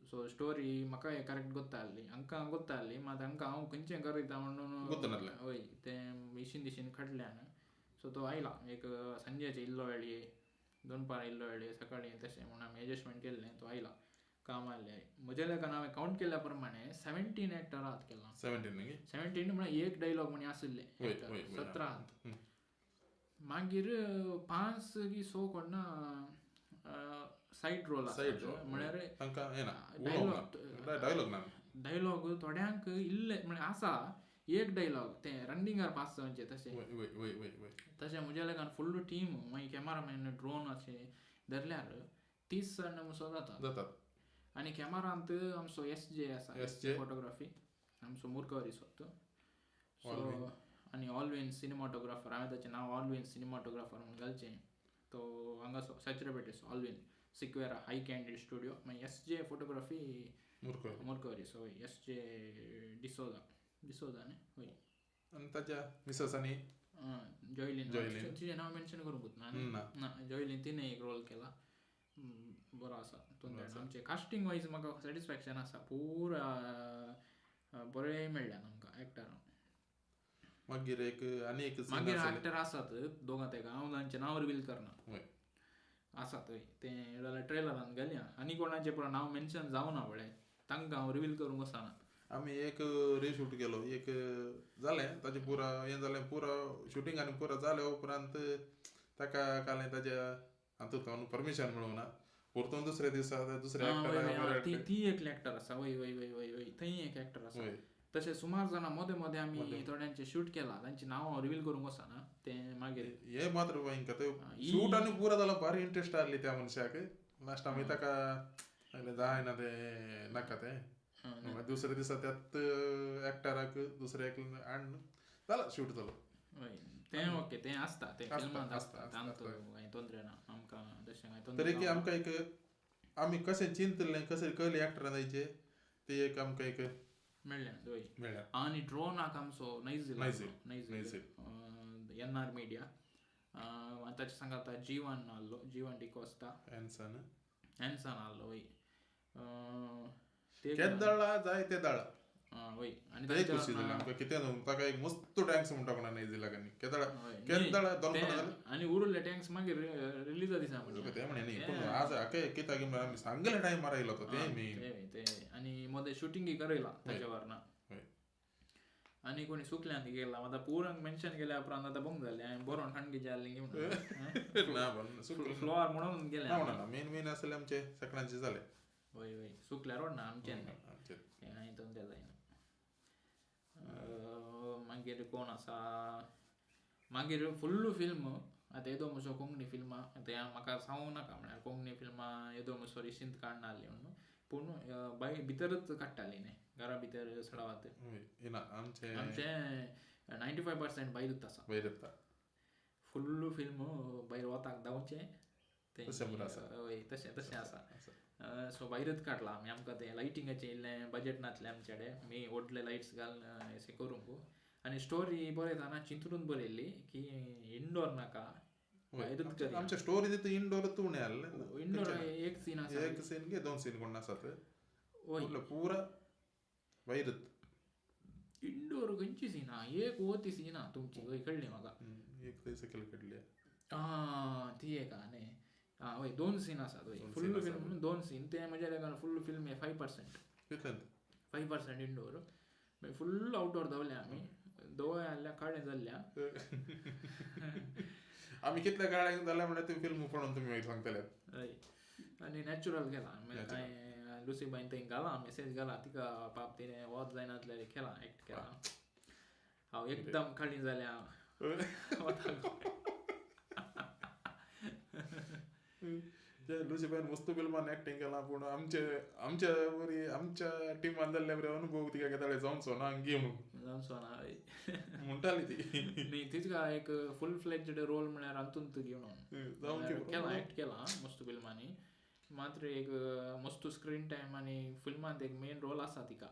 सो स्टोरी म्हाका करेक्ट गोत्ता आहली हांकां गोत्ता आहली मात हांकां हांव खंयचें करयता म्हणून हय तें इशीन दिशीन काडलें न्हू. सो तो आयला एक सांजेचे इल्लो वेळी दोनपार इल्लो वेळी सकाळीं तशें म्हणून आमी एडजस्टमेंट केल्लें तो आयला काम आयलें. म्हज्या लेखान हांवें कावंट केल्ल्या प्रमाणे 17 एक्टर आहात केला 17 म्हळ्यार एक डायलॉग म्हणी आशिल्ले 17 आहात. मागीर 5 की 6 कोण सायड रोल म्हळ्यार डायलॉग थोड्यांक इल्ले म्हळ्यार आसा एक डायलॉग तें रनिंगार पास जावचें तशें तशें म्हज्या लेखान फुल्ल टीम मागीर कॅमेरामॅन ड्रोन अशें धरल्यार 30 जाण मुसो जाता. आनी कॅमेरांत आमचो एस जे आसा फोटोग्राफी आमचो मुरकवरी सोदतो. सो आनी ऑलविन सिनेमाटोग्राफर हांवें ताचें नांव ऑलविन सिनेमाटोग्राफर म्हूण घालचें तो हांगासो सचरेपेटेचो Alwyn Sequeira hi Candy Studio. मागीर एस जे फोटोग्राफी मुरकरी, so S J D'Souza, D'Souza न्ही, वय. आनी ताच्या मिसस आनी जॉयलीन, तिचें नांव मेन्शन करूंकूच ना, ना जॉयलीन, तिणें एक रोल केला, बरो आसा. आमचें कास्टिंग वायज म्हाका सॅटिस्फॅक्शन आसा, पुरा बरें मेळ्ळ्यात आमकां एक्टरांक. मागीर एक आनी एक मागीर एक्टर आसात दोगां तेका, हांव तांचें नांव रिवील करना, आसात तें जाल्यार ट्रेलरान घालया. आनी कोणाचें पूण नांव मेन्शन जावना पळय, तांकां हांव रिवील करूंक वचना. आमी एक रिशूट केलो, एक जालें ताचें पुरा हें जालें, पुरा शुटींग आनी पुरा जालें उपरांत ताका कालें ताच्या हातूंत परमिशन मेळूंक ना, परतून दुसऱ्या दिसा दुसऱ्या एक्टराक, ती एक एक्टर आसा, वय वय वय वय वय, थंय एक एक्टर आसा. तशें सुमार जाणां मदें मदें आमी थोड्यांचें शूट केलां, तांचें नांव हांव रिवील करूंक वचना, तें मागीर हे मात्र भयंकर शूट आनी पुरा जाला, भारी इंट्रस्ट आहली त्या मनशाक. लास्ट आमी ताका जायना तें नाका तें, दुसऱ्या दिसा त्यात एक्टराक दुसऱ्या हाडून जाला शूट जालो. हय तें ओके, तें आसता, तें फिल्मांत आसता, तांतूं कांय तोंदरे ना आमकां तशें कांय तोंदरे. तरी की आमकां एक आमी कशें चिंतलें, कशें कयलें एक्टरां जायचे, ते एक आमकां एक मेळ्ळें, हय मेळ्ळें. आनी ड्रोनाक आमचो नैझील, नैझील एन आर मिडिया, ताचे सांगाता जीवन आहलो, जीवन डिकोस्ता, एन्सन, एन्सन आहलो, हय. केदळा जाय ते दळा, हय. आनी ते खुशी जाली आमकां, कितें ताका एक मस्त टँक्स म्हणटा कोणा नैझिलाक, आनी केदळा केदळा दोन आनी उरले टँक्स मागीर रिलीजा दिसा म्हणटा तें म्हणे न्ही, पूण आज आके कित्याक आमी सांगले टायमार आयलो तो तें मेन ते. आनी मदें शुटिंगूय करयलां ताच्या वरना, आनी कोणी सुकल्यान गेला आतां पुरांक मेन्शन केल्या उपरांत आतां बंद जालें, हांवें बरोवन खाणकी जालें फ्लोर म्हणून गेलें. मेन मेन आसले आमचे सगळ्यांचे जाले, वय वय, सुकल्यार ना आमचें कांय तोंदरे जायना. मागीर कोण आसा, मागीर फुल्ल फिल्म आतां येदो म्हजो कोंकणी फिल्मां आतां म्हाका सांगूं नाका, म्हळ्यार कोंकणी फिल्मां येदो म्हजो रिशींत काडना आहली म्हणून, पूण बाय भितरच काडटाली न्ही, घरा भितर सडावात. आमचें 95% भायरूच आसा, फुल्ल फिल्म भायर वताक धांवचें तें, हय तशें तशें आसा. सो भायरूच काडलां आमी, आमकां तें लायटिंगाचें इल्लें बजट नासलें आमचे कडेन, आमी व्हडले लायट्स घालून अशें करूंक. आनी स्टोरी बरयतना चिंतून बरयल्ली की इंडोर नाका, भायरूच करया. आमच्या स्टोरी तितून इंडोर उणें आहलें, इंडोर एक सीन आसा, एक सीन गे दोन सीन कोण आसात, हय पुरा भायरूच. इंडोर खंयची सीन आहा, एक वती सीन आहा तुमची, हय कळ्ळी म्हाका, एक थंय सकयल काडली आं ती एक आहा न्ही, आं हय दोन सीन आसात, हय फुल्ल फिल्म दोन सीन, तें म्हज्या लेखान फुल्ल फिल्म हें 5%, 5% इंडोर, मागीर फुल्ल आवटडोर धांवल्या आमी, दोळे आहल्या काळे जाल्ल्या. आमी कितले काळे जाल्या म्हणल्यार ती फिल्म पळोवन तुमी मागीर सांगतले. हय आनी नॅचरल केलां, कांय लुसीबायन थंय घाला मेसेज घाला तिका, पाप तिणें वत जायनासल्यार केलां एक्ट केलां, हांव एकदम काळी जाल्या वताक. लुसीबायन मस्त फिल्मान एक्टींग केलां, पूण आमचे आमच्या वरी आमच्या टिमान जाल्ल्या बरे अनुभव तिका केदाळे जावचो ना अंगी म्हणून जावचो ना म्हणटाली ती. न्ही तिका एक फूल फ्लेज्ड रोल म्हळ्यार हातूंत घेवन केलां एक्ट केलां मस्त फिल्मांनी, मात्र एक मस्त स्क्रीन टायम आनी फिल्मांत एक मेन रोल आसा तिका.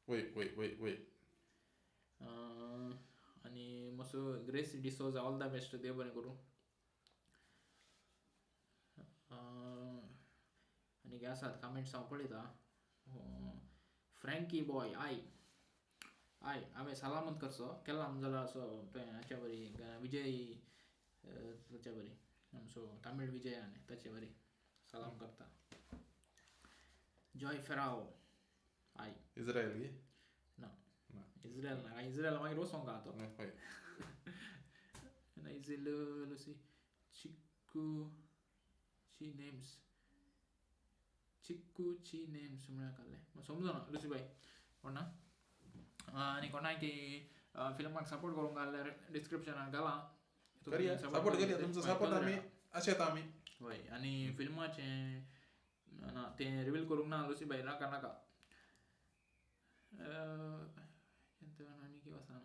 वय वय वय वय. आनी मस्त Gracy D'Souza all the best, देव बरें करूं. आनी कितें आसात कमेंट्स हांव पळयता. फ्रँकी बॉय I I हांवें सलामत करचो केला जाल्यार असो तें हाच्या बरी विजय ताच्या बरी आमचो तामीळ विजय आनी ताचे बरी सलाम करता. जॉय फेराओ I Israel गी ना, इस्रायल ना, इस्रायल मागीर वचोंक आहा तो. नायझील लुसी चिक्कू ची नेम्स, चिक्कू ची नेम्स म्हळ्यार काडलें समजना लुसी बाय कोण ना. आनी कोणाक फिल्माक सपोर्ट करूंक जाल्यार डिस्क्रिप्शनाक घाला, सपोर्ट करया, तुमचो सपोर्ट आमी आशेता आमी. हय आनी फिल्माचें ना तें रिवील करूंक ना लुसी बाय, नाका नाका. आनी कितें आसा ना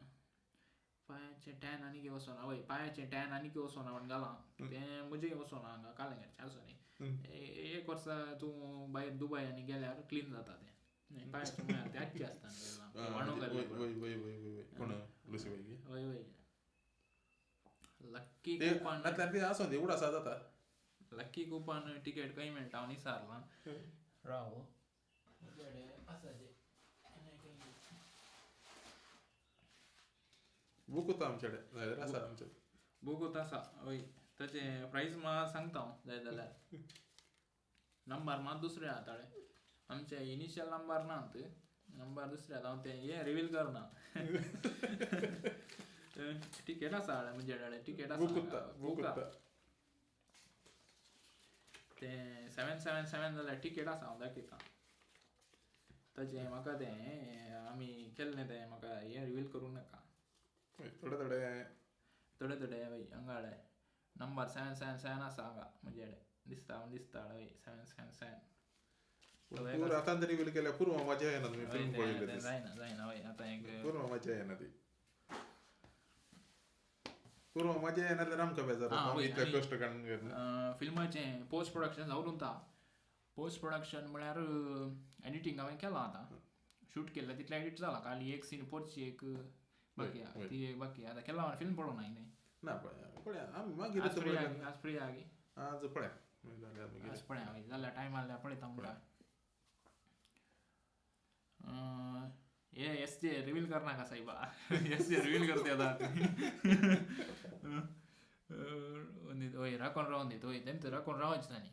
पांयाचें टॅन आनी वचोना, वय पांयाचें टॅन आनी वचोना म्हण घालां तें म्हजें वचोना हांगा कालेंगेटचें आसूं न्ही. एक वर्सा तूं भायर दुबय आनी गेल्यार क्लीन जाता तें पांयाचें, म्हळ्यार तें आजचें आसता वाणो घाल्लें. वय वय लक्की कुपान जाता, लक्की कुपान टिकेट खंय मेळटा हांव निसारलां राव आसा जें बूक उरता आमचे कडेन आसा, आमचे बूक उरता आसा. हय ताचें प्रायस मात सांगता हांव जाय जाल्यार, नंबर मात दुसरे आहा ताळे, आमचे इनिशियल नंबर नात, नंबर दुसरे आहा, हांव तें हें रिवील करना. टिकेट आसा म्हजे कडेन, टिकेट आसा बूक तें 777 जाल्यार टिकेट आसा, हांव दाखयता ताचें. म्हाका तें आमी केल्लें तें म्हाका हें रिवील करूं नाका. थोडे थोडे थोडे थोडे वय हांगा नंबर 777 आसा हांगा म्हजे कडेन दिसता दिसता वय 777. आतां तरी रिवील केल्यार पुरो मजा येना, तुमी फिल्म पळयली जायना जायना वय आतां एक पुरो मजा येना ती, पुरो मजा येना जाल्यार आमकां बेजार जाता इतले कश्ट काडून घेतले. फिल्माचें पोस्ट प्रोडक्शन जावन उरता. पोस्ट प्रोडक्शन म्हळ्यार एडिटींग हांवें केलां, आतां शूट केल्लें तितलें एडिट जालां, खाली एक सीन पोरची एक बाकी ती एक बाकी आतां केला फिल्म पळोवंक ना न्ही. ना पळया आमी मागीर आज फ्री आगी आज पळया आज पळया जाल्यार टायम आसल्यार पळयता म्हणटा. हे एस जे रिवील करनाका सायबा, एस जे रिवील करते आतां. हय राखोन रावन दीत, हय तेंच राखोन रावचें तांणी.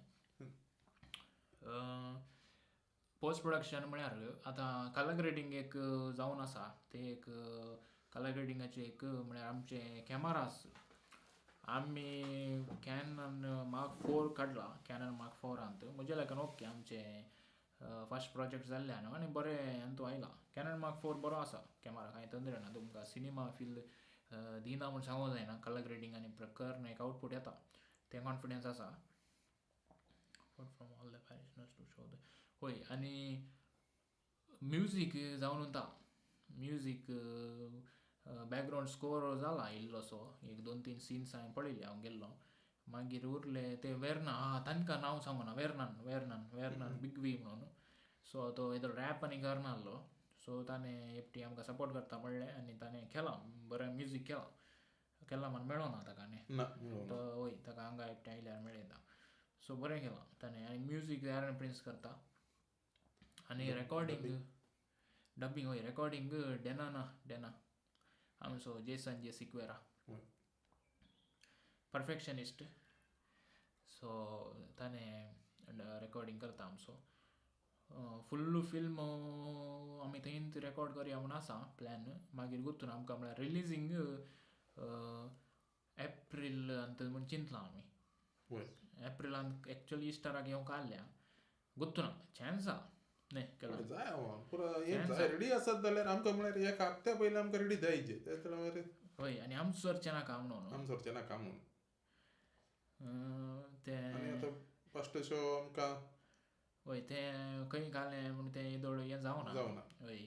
पोस्ट प्रोडक्शन म्हळ्यार आतां कलर ग्रेडींग एक जावन आसा, तें एक कलर ग्रेडिंगाचें एक म्हळ्यार आमचे कॅमरास आमी कॅनन मार्क 4 काडला, कॅनन मार्क 4 म्हज्या लेखान ओके आमचे फर्स्ट प्रोजेक्ट जाल्ले न्हू आनी बरें अंतू आयला. कॅनन मार्क 4 बरो आसा कॅमेरा, कांय तंत्र ना, तुमकां सिनेमा फील दिना म्हूण सांगूंक जायना. कलर ग्रेडींग आनी प्रकरण एक आवटपूट येता तें कॉन्फिडन्स आसा. From all the parishioners to show the हय. आनी म्युजीक जावन उरता, म्युजीक बॅकग्रावंड स्कोर जाला इल्लोसो, एक 2-3 सीन्स हांवें पळयले हांव गेल्लो. मागीर उरले ते वेर्ना, आं तांकां नांव सांगूना, वेर्नन वेर्नन वेर्नन बीग वी म्हणून. सो तो येदो रॅप आनी करना आहलो, सो ताणें एकटी आमकां सपोर्ट करता म्हणलें आनी ताणें केलां बरें म्युजीक केलां, केलां म्हण मेळोना ताका न्ही तो, हय ताका हांगा एकटें आयल्यार मेळयता. सो बरें केलां ताणें. आनी म्युजीक एरन प्रिन्स करता आनी रेकॉर्डिंग डबिंग हय रेकॉर्डिंग डेना ना डेना आमचो जेसन जे सिक्वेरा परफेक्शनिस्ट, सो ताणें रेकॉर्डिंग करता आमचो. फुल्ल फिल्म आमी थंयच रेकॉर्ड करया म्हूण आसा प्लॅन, मागीर गुत्तून आमकां म्हळ्यार रिलीजींग एप्रिल अंत म्हूण चिंतलां आमी. एप्रिलांत एक्चुअली इस्टराक येवंक आहल्या, गुत्तूना चान्स आसा न्ही केला जाय रेडी आसत जाल्यार आमकां म्हळ्यार एक हप्त्या पयलीं आमकां रेडी जायचे. हय आनी आमचो सरचें नाका म्हणून, आमचो सरचें नाका म्हणून तें आतां फर्स्ट शो आमकां हय तें खंय घालें म्हूण तें येदोळ हें जावना जावना. हय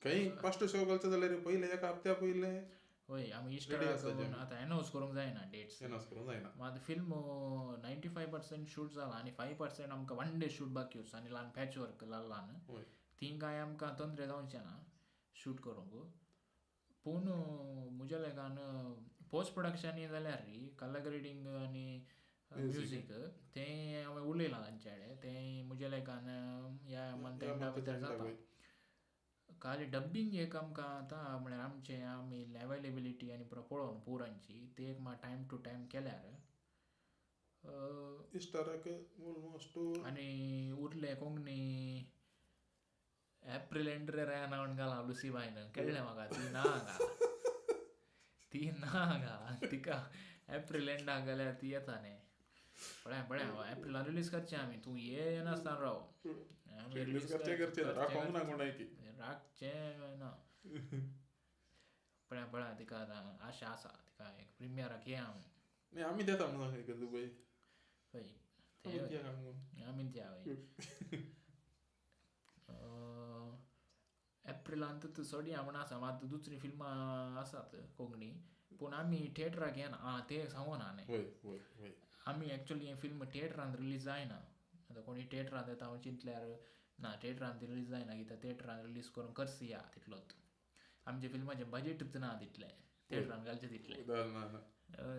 खंय फर्स्ट शो घालचो जाल्यार पयलें एक हप्त्या पयलें हय आमी इस्टराक आतां एनावन्स करूंक जायना डेट्स, एनावन्स करूंक जायना. मात फिल्म 95% शूट जाला आनी 5% आमकां वन डे शूट बाकी उरता आनी ल्हान पॅच वर्क ल्हान ल्हान ती कांय आमकां तंत्र जावचें ना शूट करूंक. पूण म्हज्या लेखान पोस्ट प्रोडक्शन जाल्यार कलर ग्रेडींग आनी म्युजीक तें हांवें उलयलां तांचे कडेन, तें म्हज्या लेखान ह्या मंथ एंडा भितर जाता. खाली डब्बिंग एक आमकां आतां म्हळ्यार आमचें आमी एवेलेबिलिटी आनी पळोवन पुरांची ते एक मात टायम टू टायम केल्यार इस्टराक ऑलमोस्ट. आनी उरले कोंकणी एप्रिल एंड्रे रायना म्हण घालां लुसीबायन कळ्ळें म्हाका, ती ना हांगा, ती ना हांगा, तिका एप्रिल एंडाक घाल्यार ती येता न्ही. पळय पळय एप्रिलान रिलीज करचें आमी, तूं ये येनासतना राव, आमी रिलीज करचें राखचें ना. पळय पळय तिका आतां आशा आसा, तिका एक प्रिमियराक ये आमी आमी देता म्हणून दुबय हय आमी त्या हय. एप्रिलान एप्रिलांत सोडया म्हण आसा. मात दुसरी फिल्मां आसात कोंकणी, पूण आमी थिएटराक येना. आं तें सांगूना न्ही, आमी एक्चुअली हें फिल्म थिएटरान रिलीज जायना. आतां कोणी थिएटरान येता हांव चिंतल्यार ना, थिएटरान रिलीज जायना कित्याक थिएटरान रिलीज करूंक खर्च या तितलोच. आमच्या फिल्माचें बजेटूच ना तितलें थिएटरान घालचें तितलें,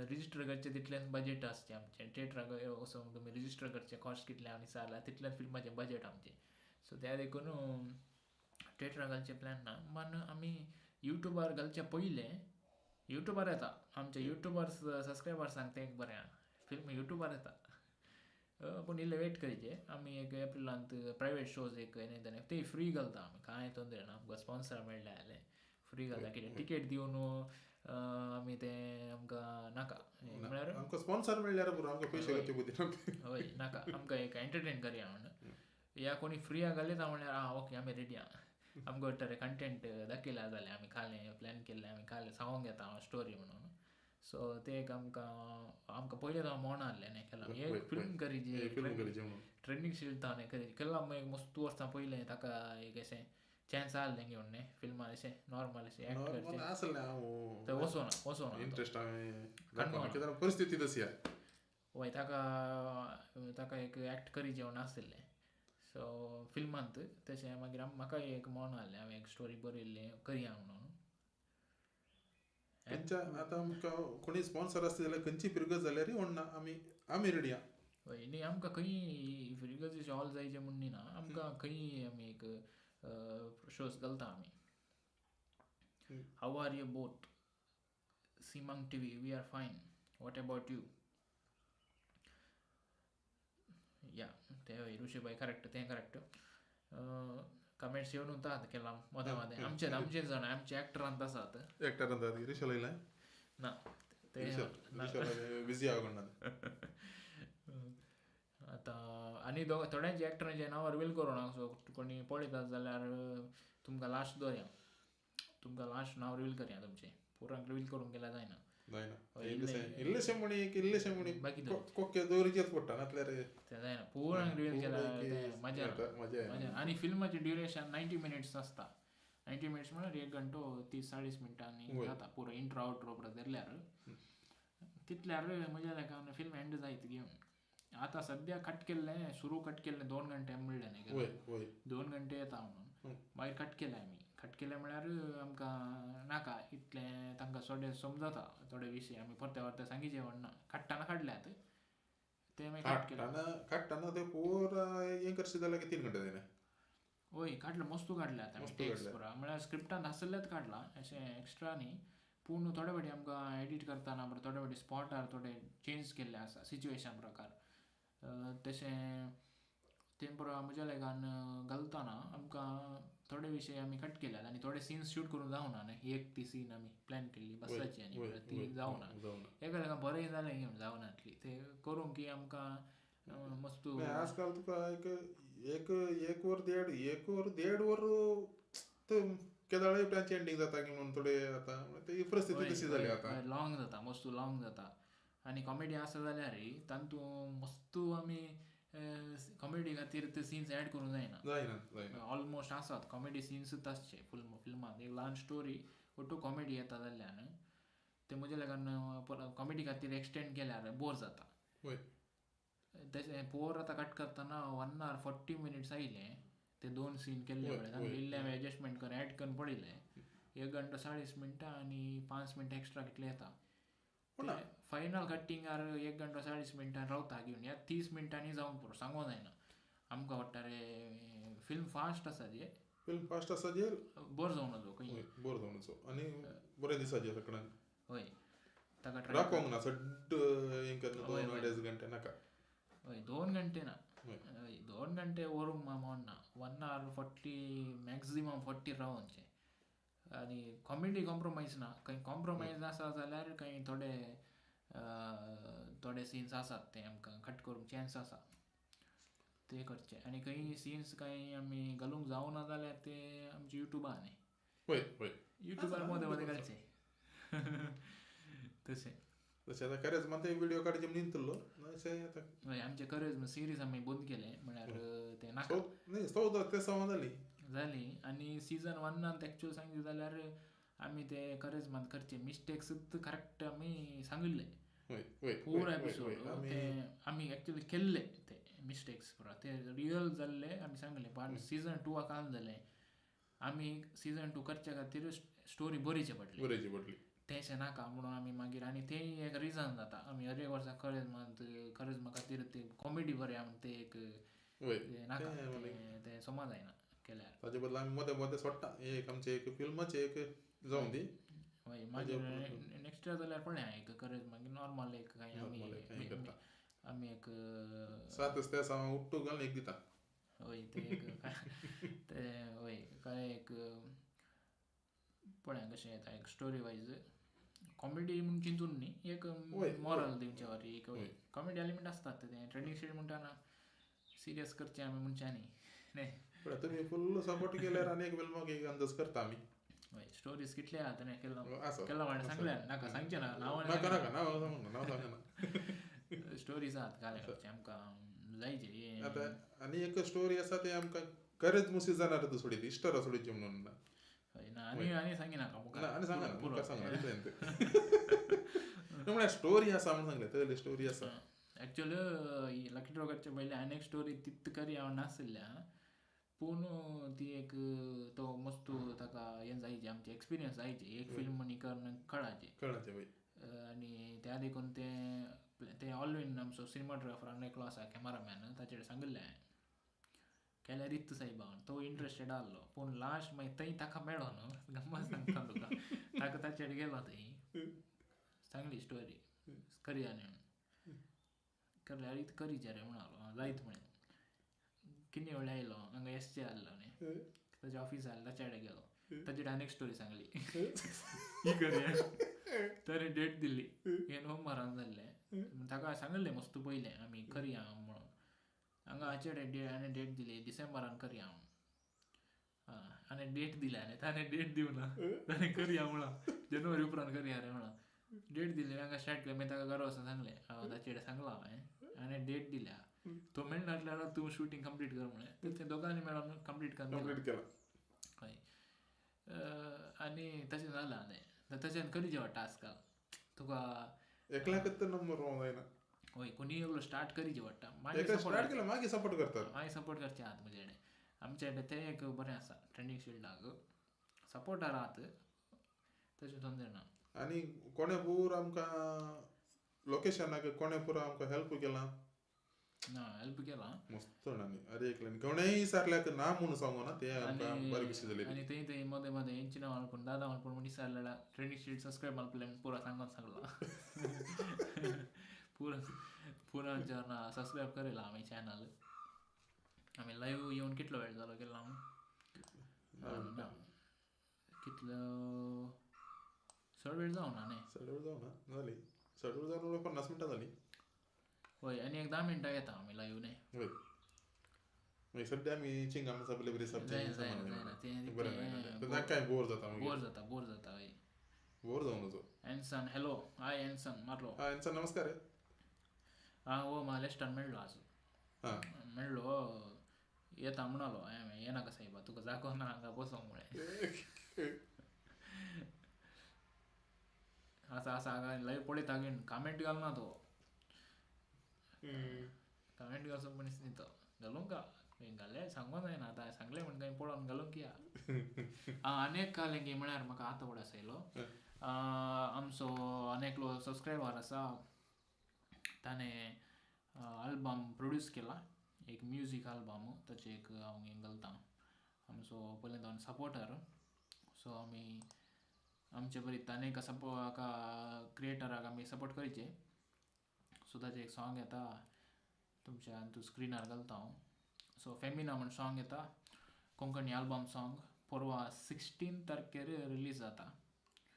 रजिस्टर करचें तितलेंच बजेट आसचें आमचें. थिएटराक वचून तुमी रजिस्टर करचें कॉस्ट कितलें आनी जाल्यार तितलेंच फिल्माचें बजेट आमचें. सो त्या देखून थिएटरान घालचें प्लॅन ना. मान आमी युट्यूबार घालचें पयलें, युट्यूबार येता आमच्या युट्यूबार सबस्क्रायबर्सांक तें एक बरें आहा, फिल्म युट्यूबार येता. पूण इल्लें वेट करचें. आमी एक एप्रिलांत प्रायवेट शोज एक ते फ्री घालता आमी, कांय तोंदरे ना. आमकां स्पॉन्सर मेळ्ळें जाल्यार फ्री घालता, कितें टिकेट दिवन आमी तें आमकां नाका. म्हळ्यार आमकां स्पॉन्सर मेळ्ळ्यार पुरो, आमकां पयशे घालचे बुद्दी ना. हय नाका, आमकां एक एंटरटेन करया म्हण. या कोणी फ्री घालयता म्हळ्यार आं ओके आमी रेडी आहा. आमकां वाटता कंटेंट दाखयला जाल्यार आमी खालें प्लॅन केल्लें, आमी खालें सांगूंक येता हांव स्टोरी म्हणून. सो ते एक आमकां आमकां पयलें हांव मोण आहलें न्ही केला एक फिल्म करीची ट्रेंडींग शील हांव करी केला. एक मस्त वर्सां पयलें ताका एक अशें चान्स आहलें घेवन न्ही फिल्मान अशें नॉर्मल अशें एक्ट करचें. थंय वचोना वचोना इंट्रस्ट हांवें, परिस्थिती तशी आहा. वय ताका ताका एक एक्ट करी जेवण आशिल्लें. सो फिल्मांत तशें मागीर म्हाकाय एक मोण आहलें, हांवें एक स्टोरी बरयल्ली करया म्हणून. खंयच्या आतां आमकां कोणी स्पॉन्सर आसता जाल्यार खंयची फिरगज जाल्यार व्हडना आमी आमी रेडी आहा. हय न्ही, आमकां खंय फिरगज हॉल जायचे म्हूण न्ही ना, आमकां खंय आमी एक शोज घालता आमी. How are you both? Simang TV, we are fine, what about you? या ते हय ऋषीबाई करेक्ट, तें करेक्ट. कमेंट्स येवन उरतात केला मदें मदें आमचे आमचे जाण आमचे एक्टरांत आसात. एक्टरांत ऋषल येयलां ना ते बिजी आहा कोण. आतां आनी थोड्यांचे एक्टरांचे नांव रिवील करूं ना, सो कोणी पळयतात जाल्यार तुमकां लास्ट दवरया, तुमकां लास्ट नांव रिवील करया तुमचें. पुरांक रिवील करूंक गेल्यार जायना. इल्लेशें म्हणी एक इल्लेशें म्हणी कोक्के दवरचेच पडटा, नातल्यार तें जायना. पुरांक रिवील केल्यार तें मजा मजा. आनी फिल्माचें ड्युरेशन 90 मिनट्स आसता. 90 मिनट्स म्हळ्यार 1 घंटो 30-40 मिनटांनी जाता पुरो इंट्रो आवट्रो परत धरल्यार. तितल्यार म्हज्या लेखान फिल्म एंड जायत घेवन. आतां सद्या कट केल्लें, सुरू कट केल्लें 2 घंटे म्हणलें न्ही, 2 घंटे येता म्हणून. मागीर कट केलें आमी. कट केलें म्हळ्यार आमकां नाका इतलें, तांकां थोडे समजता थोडे विशय आमी परते परते सांगीचे म्हणना. काडटना काडल्यात ते मागीर कट केलें. काडटना ते पुरा हें करशें जाल्यार 3 घंटे जायना. हय काडलें, मस्तू काडल्यात आमी टेक्स्ट पुरा, म्हळ्यार स्क्रिप्टान आसलेंच काडलां, अशें एक्स्ट्रा न्ही. पूण थोडे फावटी आमकां एडिट करतना थोडे फावटी स्पॉटार थोडे चेंज केल्ले आसा सिच्युएशन प्रकार. तशें तें पुरो म्हज्या लेखान घालतना आमकां थोडे विशय आमी कट केल्यात आनी थोडे सिन्स शूट करूंक जावना न्ही. एक ती सीन आमी प्लॅन केल्ली बसाची आनी ती जावना, एका लेखान बरें जालें घेवन जावनातली ते करूंक की आमकां मस्त. आजकाल तुका एक एक एक वर देड एक वर देड वर केदाळे तांची एंडींग जाता की म्हणून थोडे आतां ती परिस्थिती तशी जाली आतां. लॉंग जाता, मस्त लॉंग जाता. आनी कॉमेडी आसा जाल्यार तातूंत मस्त आमी कॉमेडी खातीर ते सीन्स एड करूंक जायना. जायना ऑलमोस्ट आसात कॉमेडी सीन्सूच आसचे फुल फिल्मांत. एक ल्हान स्टोरी ओटू कॉमेडी येता जाल्ल्यान ते म्हज्या लेखान कॉमेडी खातीर एक्सटेंड केल्यार बोर जाता. तशें पोर आतां कट करतना 1 hour 40 minutes आयलें ते 2 सीन केल्ले पळय, इल्लें हांवें एडजस्टमेंट करून एड करून पळयलें. 1 घंटो 40 मिनटां आनी 5 मिनटां एक्स्ट्रा कितलें येता. फायनल कटिंगार 1 घंटो 40 मिनटां रावता घेवन, ह्या 30 मिनटांनी जावंक पुरो, सांगूंक जायना. आमकां वाटता रे फिल्म फास्ट आसा जे, फिल्म फास्ट आसा जे बोर जावन वचो खंय, बोर जावन वचो आनी बरें दिसाचें सगळ्यांक. हय ताका राकोंक ना सड्ड हें करून 2-2.5 घंटे नाका. हय 2 घंटे ना, हय 2 घंटे व्हरूंक म्हण ना, 1 hour 40 maximum 40 रावोवचें. आनी कॉमेडी कॉम्प्रोमायज ना, खंय कॉम्प्रोमायज आसा जाल्यार खंय थोडे थोडे सीन्स आसात ते आमकां कट करूंक चान्स आसा ते करचे. आनी खंय सीन्स कांय आमी घालूंक जावना जाल्यार ते आमचे युट्यूबार न्ही, युट्यूबार मदें मदें घालचे तशें. तशें आतां करेज मात व्हिडिओ काडचे म्हण न्हिदतलो. हय आमचे करेज सिरीज आमी बंद केलें म्हळ्यार तें नाका. न्ही 14 ते 16 जाली जाली. आनी सीजन वनांत एक्चुअल सांगचे जाल्यार आमी ते करेजमांत करचे मिस्टेक्स करेक्ट आमी सांगिल्ले पुरो एपिसोड. ते आमी एक्चुअली केल्ले ते मिस्टेक्स पुरो ते रियल जाल्ले आमी सांगले. पण सीजन 2 काम जालें, आमी सीजन 2 करच्या खातीर स्टोरी बरीची पडली, तेशें नाका म्हणून आमी मागीर. आनी तेंय एक रिजन जाता, आमी हर एक वर्सा करेजमा खातीर ते कॉमेडी बरें आमी ते एक नाका ते समा जायना केल्यार. ताचे बदला आमी मदें मदें सोडटा एक आमचें एक फिल्माचें एक जावं दी. हय, मागीर नेक्स्ट इयर जाल्यार पळया एक करेज मागीर नॉर्मल एक कांय आमी एक 7 ते उट्टू घालून एक दिता. हय, ते एक ते हय काय एक पळया कशें येता एक स्टोरी वायज कॉमेडी म्हूण चिंतून न्ही, एक मॉरल दिवचे वरी एक कॉमेडी एलिमेंट आसतात. ते ट्रेंडींग स्टेट म्हणटा ना सिरियस करचें आमी मनशांनी न्ही. तुमी फुल सपोर्ट केल्यार आनी एक फिल्माक एक अंदाज करता आमी. हय, स्टोरीज कितले आहा तेणें केला म्हणल्यार सांगलें नाका, सांगचें ना नांव नाका नाका नांव सांगना ना. स्टोरीज आहात घाले आमकां जायचे. आतां आनी एक स्टोरी आसा ते आमकां खरेंच मुसी जाणार तूं सोडीत इश्टरा सोडीची म्हणून ना. हय ना, आनी आनी सांगिनाका आनी सांगना मुखार सांगना म्हळ्यार स्टोरी आसा म्हणून सांगलें, तसली स्टोरी आसा. एक्चुअली लकी ड्रॉ करचे पयलीं आनी एक स्टोरी तित करी हांव नाशिल्ल्या, पूण ती एक तो मस्त ताका हें जायचे आमचे एक्सपिरियन्स जायचे एक फिल्म म्हणी करून कळाचे. आनी त्या देखून ते ते ऑलवीन आमचो सिनेमाटोग्राफर आनी एकलो आसा कॅमेरामॅन, ताचेर सांगिल्लें हांवें केल्यार रित सायबा, तो इंट्रस्टेड आहलो. पूण लास्ट मागीर थंय ताका मेळ्ळो न्हू, गम्मत सांगता तुका, ताका ताचेर गेलो थंय सांगली स्टोरी करया न्ही म्हणून, करल्यार रीत करीचे रे म्हणालो जायत म्हणून. किन्नी वेळ आयलो हांगा एस जे आहलो न्ही, ताच्या ऑफिस आहलो, ताच्या कडेन गेलो, ताची आनी एक स्टोरी सांगली ही करया, ताणें डेट दिली हे नोव्हेंबरान जाल्लें. ताका सांगिल्लें मस्त पयलें आमी करया म्हणून, हांगा हाचे कडेन आनी डेट दिली डिसेंबरान करया म्हणून. आनी डेट दिल्या आनी ताणें डेट दिवना, ताणें करया म्हळां जानेवारी उपरांत करया रे म्हळां, डेट दिली. हांगा स्टार्ट केलें, मागीर ताका घरा वचून सांगलें हांव ताचे कडेन सांगलां हांवें आनी डेट दिल्या, तो मेळनासल्यार तूं शुटींग कंप्लीट कर म्हणलें. ते दोगांनी मेळोन कंप्लीट केलां. हय, आनी तशें जालां तें तशें करीचें वाडटा आजकाल तुका एकल्याकच तर नंबर रोवंक जायना. हय, कोणीय एकलो स्टार्ट करीचें वाडटा, मागीर स्टार्ट केलं मागीर सपोर्ट करतात, मागीर सपोर्ट करचे आहात म्हजे कडेन. आमचे कडेन तें एक बरें आसा ट्रेंडींग शिल्डाक सपोर्टर आहात, तशें तोंदरे ना. आनी कोणें पूर आमकां लोकेशनाक कोणें पुरो आमकां हेल्प केलां ना, हेल्प केलां मस्त आनी अरे एकल्यान कोणेंय सारल्याक ना म्हणून सांगू ना, ते आमकां बरी खुशी जाली. आनी थंय थंय मदें मदें हेंची नांव मालपूण दादा मालपूण म्हण विचारलें ट्रेंडींग शीट सबस्क्रायब मारपलें म्हण पुरो सांगून सांगलां. पुरो पुरो आमच्या सबस्क्रायब करेला आमी चॅनल. आमी लायव्ह येवन कितलो वेळ जालो केला ना, कितलो चड वेळ जावना न्ही, चड वेळ जावना जाली, चड वेळ जावन 50 मिनटां जाली. हय, आनी एक 10 मिनटां येता आमी लायव्ह न्ही. हय, मागीर सद्या आमी चिंगाम सगळे बरी काय बोर जाता, बोर जाता, बोर जाता. हय, बोर जावन वचो. एन्सन हॅलो, हाय एन्सन मारलो. हा एन्सन नमस्कार. हा हो म्हाका लेस्टान मेळ्ळो आज, मेळ्ळो येता म्हणालो हांवें येनाका सायबा तुका जागो ना हांगा बसोंक म्हळें. आसा आसा हांगा लायव्ह पळयता घेवन कमेंट घालना तो, कमेंट घालचो मनीस न्ही तो, घालूंक का घाले सांगूंक जायना आतां सांगलें म्हण कांय पळोवन घालूंक या. आनी एक घालें की म्हळ्यार म्हाका आतां उगडास आयलो, आमचो आनी एकलो सबस्क्रायबर आसा, ताणें आल्बम प्रोड्यूस केला, एक म्युजीक आल्बम, ताचें एक हांव हें घालता. आमचो पयलीं तो सपोर्टर, सो आमी आमचे बरी ताणें एका एका क्रिएटराक आमी सपोर्ट करचे. सो ताचें एक सॉंग येता तुमच्या तूं स्क्रिनार घालता हांव. सो फेमिना म्हण सॉंग येता, कोंकणी आल्बम सॉंग, परवा 16 तारखेर रिलीज जाता.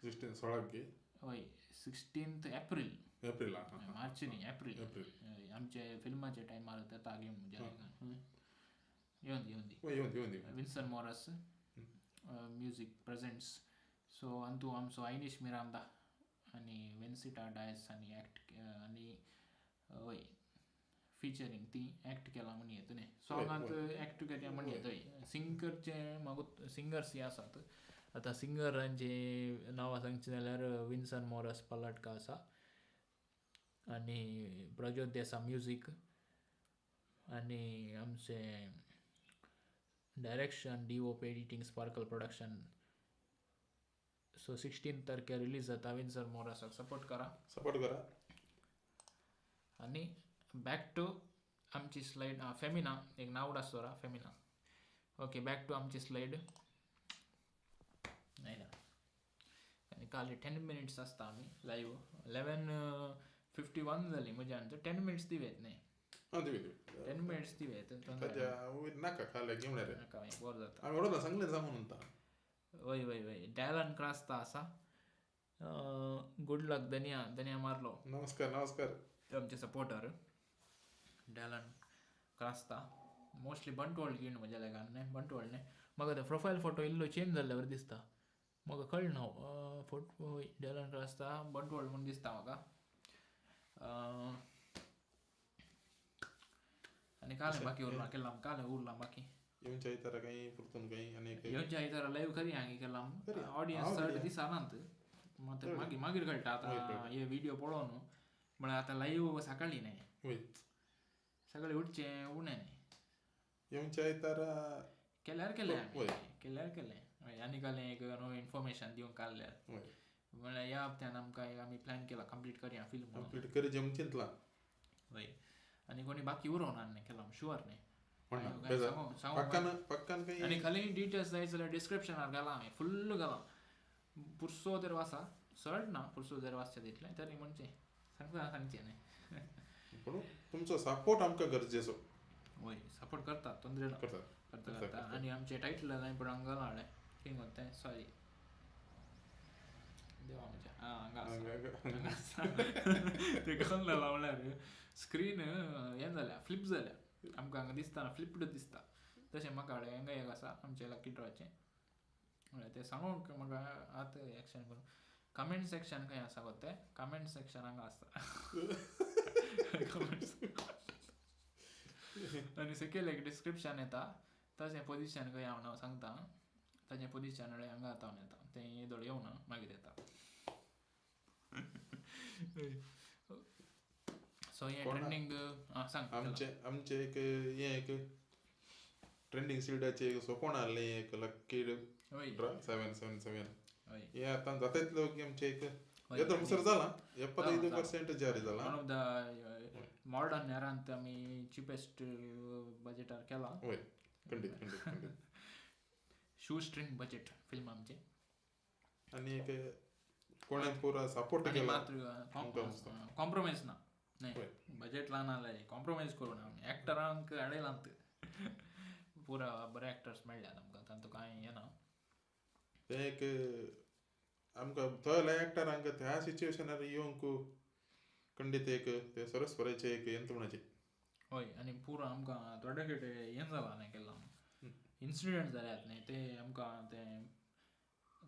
16 हय, 16 एप्रील, एप्रील मार्च न्ही, एप्रील. आमचे फिल्माचे टायमार येता घेवन येवन येवन दी Vinson Moras music presents. So Antu आमचो आयनीश मिरांदा आनी वेन्सिटा डायस आनी एक्ट आनी हय फिचरींग ती एक्ट केला म्हण येत न्ही सॉंगांत एक्ट केल्या म्हण येत. सिंग करचे म्हाका सिंगर्स हे आसात. आतां सिंगरांचे नांवां सांगचें जाल्यार विन्सन मोरस पालाटका आसा आनी प्रज्योत देसा म्युजीक आनी आमचे direction DOP editing Sparkle production. So 16 तारखेर रिलीज जाता. विन्सन मोरसाक सपोर्ट करा, सपोर्ट करा. आनी बॅक टू आमची स्लायड. फेमिना एक नाव आसतोरा फेमिना. ओके, बॅक टू आमची स्लायड. नाही ना आनी काल 10 मिनिट्स आसता आमी लायव्ह. 11:51 जाली म्हज्यान 10 मिनिट्स दिवेत न्ही. 10 मिनिट्स दिवेत नाका खाले घेवन रे नाका बोर जाता. हांवें उडोवना सांगलें सांगून म्हणटा. वय वय वय डॅलन क्रास्ता आसा. गुड लक धनिया, धनिया मारलो. नमस्कार नमस्कार. आमचे सपोर्टर डॅलन क्रास्ता. मोस्टली बंटवाळ घेवन म्हज्या लेगान न्ही बंटवाळ न्ही. म्हाका ते प्रोफायल फोटो इल्लो चेंज जाल्ल्यावर दिसता म्हाका कळना. फोटो डॅलन क्रास्ता बंटवाळ म्हूण दिसता म्हाका. आनी काल बाकी उरला केला काल उरला बाकी येवच्या आयतारा काही परतून काही आनी येवच्या आयतारा लायव्ह खरी हांगे केला. ऑडियन्स चड दिसनात मागीर मागीर कळटा आतां हे व्हिडिओ पळोवन. म्हळ्यार आतां लायव्ह सकाळी न्ही, सकाळी उठचें उणें न्ही. येवच्या आयतारा केल्यार केलें केल्यार केलें. आनी काल एक नवें इन्फॉर्मेशन दिवंक काडल्यार म्हळ्यार ह्या हप्त्यान आमकां आमी प्लॅन केला कंप्लीट करया फिल्म कंप्लीट करचें म्हूण चिंतलां. वय आनी कोणी बाकी उरोवना न्ही केला शुअर न्ही. आनी खाली डिटेल्स जाय जाल्यार डिस्क्रिप्शनार घाला हांवें फुल्ल घाला. पुरसो तर वाचा चड ना पुरसो जर वाचचें तितलें तरी म्हणचें सांगता सांगचें न्ही. पूण तुमचो सपोर्ट आमकां गरजेचो. वय सपोर्ट करतात तोंदरे ना करता करता. आनी आमचें टायटल हांवें पण हांगा घाला हाडलें कितें कोत्ता तें सॉरी देवा म्हज्या हांगा आसा तें कसलें म्हणल्यार स्क्रीन हें जाल्या फ्लिप जाल्या आमकां हांगा दिसता ना फ्लिप्ड दिसता. तशें म्हाका हाडलें हांगा एक आसा आमचें लकी ड्रॉचें म्हळ्यार तें सांगूंक म्हाका आतां एक्शन करून. कमेंट सेक्शन खंय आसा गो तें कमेंट सेक्शन हांगा आसता. कमेंट्स आनी सकयल एक डिस्क्रिप्शन येता ताचें पोजिशन खंय हांव नांव सांगता. ताचें पोजिशन म्हळ्यार हांगा आतां येता तें येदोळ येवना मागीर येता. सो हें ट्रेंडींग सांग. आमचे आमचे एक हें एक ट्रेंडींग सिल्डाचें एक सोंपण आहलें एक लकी ड्रॉ 777. हे आतां जाता तितलो आमचें एक येदोळ मुसर जाला 75% जारी जाला. वन ऑफ the modern एरांत आमी चिपेस्ट बजेटार केला. वय खंडीत खंडीत खंडीत शू स्ट्रिंग बजेट फिल्म आमचें. आनी एक कोणें पुरा सपोर्ट केला मात्र कॉम्प्रोमायज ना न्ही बजेट ल्हान जाल्यार कॉम्प्रोमायज करूं ना आमी एक्टरांक हाडयलांत पुरा बरे एक्टर्स मेळ्ळ्यात आमकां तांतूं कांय हें ना. तें एक आमकां थंय एक्टरांक त्या सिच्युएशनार येवंक खंडीत एक ते सरस बरेचें एक हें म्हणचें. हय आनी पुरो आमकां थोडे खेपे हें जालां न्ही केल्लां इन्सिडंट जाल्यात न्ही ते आमकां तें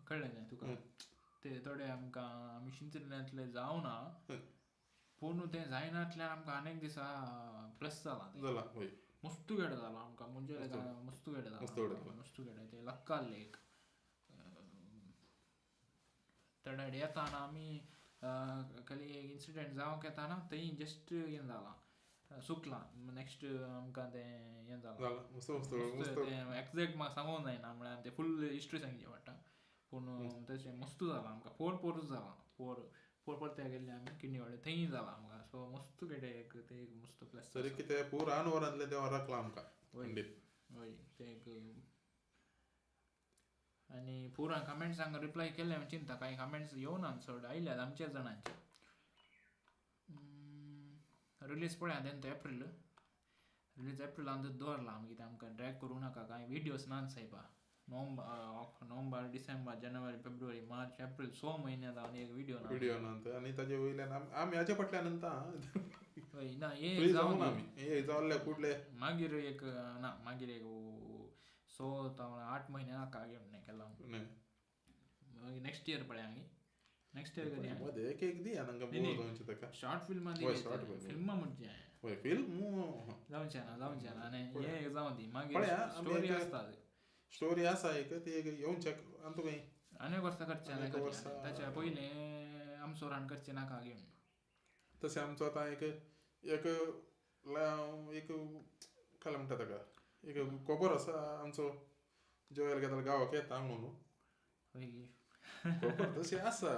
कळ्ळें न्ही तुका ते थोडे आमकां आमी शिंतिल्ल्यांतले जावना पूण तें जायनातल्यान आमकां अनेक दिसा प्लस जालां तें. मस्तू गेडो जाला आमकां म्हणजे मस्तू गेडो जाला मस्तू गेडो ते लक्क आहलें एक थोडे येताना आमी खाली एक इन्सिडंट जावंक येताना थंय जस्ट हें जालां सुकलां नेक्स्ट आमकां तें हें जालां तें एक्झॅक्ट म्हाका सांगूंक जायना म्हळ्यार तें फूल हिस्ट्री सांगची पडटा. पूण तशें मस्तू जालां आमकां पोर पोरूच जालां पोर पोर परते गेल्ले आमी किडनी वाडे थंय जालां आमकां. सो मस्तू केटे एक तें एक मस्त प्लस तरी कितें पूर आनवरांतलें तें राखलां आमकां. वय वय तें एक आनी पुरा कमेंट्सांक रिप्लाय केल्ले हांवें चिंता कांय कमेंट्स येवना चड आयल्यात आमच्याच जाणांचे. रिलीज पळया तेन्ना एप्रील रिलीज एप्रिलान दवरला आमी कितें आमकां ड्रॅग करूं नाका कांय व्हिडियोज नात सायबा. नोव्हेंबर डिसेंबर जानेवारी फेब्रुवारी मार्च एप्रील 6 म्हयने जावन एक व्हिडियो ना व्हिडियो ना. आनी ताजे वयल्यान आमी हाचे फाटल्यान हय ना हे जावन आमी हे जाल्ले कुडले मागीर एक ना मागीर एक 6 8 म्हयने नाका घेवन न्ही केला मागीर नेक्स्ट इयर पळया आमी. नेक्स्ट इयर करिया. मध्ये एक एक दी आनी बोर जावचे ताका. शॉर्ट फिल्म फिल्म म्हणजे हय फिल्म जावचें ना जावचें ना आनी हें जावं दी मागीर स्टोरी आसता. स्टोरी आसा एक ती एक येवच्याक आनी तुका आनी एक वर्सा करचें ना ताच्या पयलें आमचो रान करचें नाका घेवन. तशें आमचो आतां एक एक एक काय म्हणटा ताका एक खबर आसा आमचो जेवायला घेता गांवाक येता म्हणून खबर तशी आसा.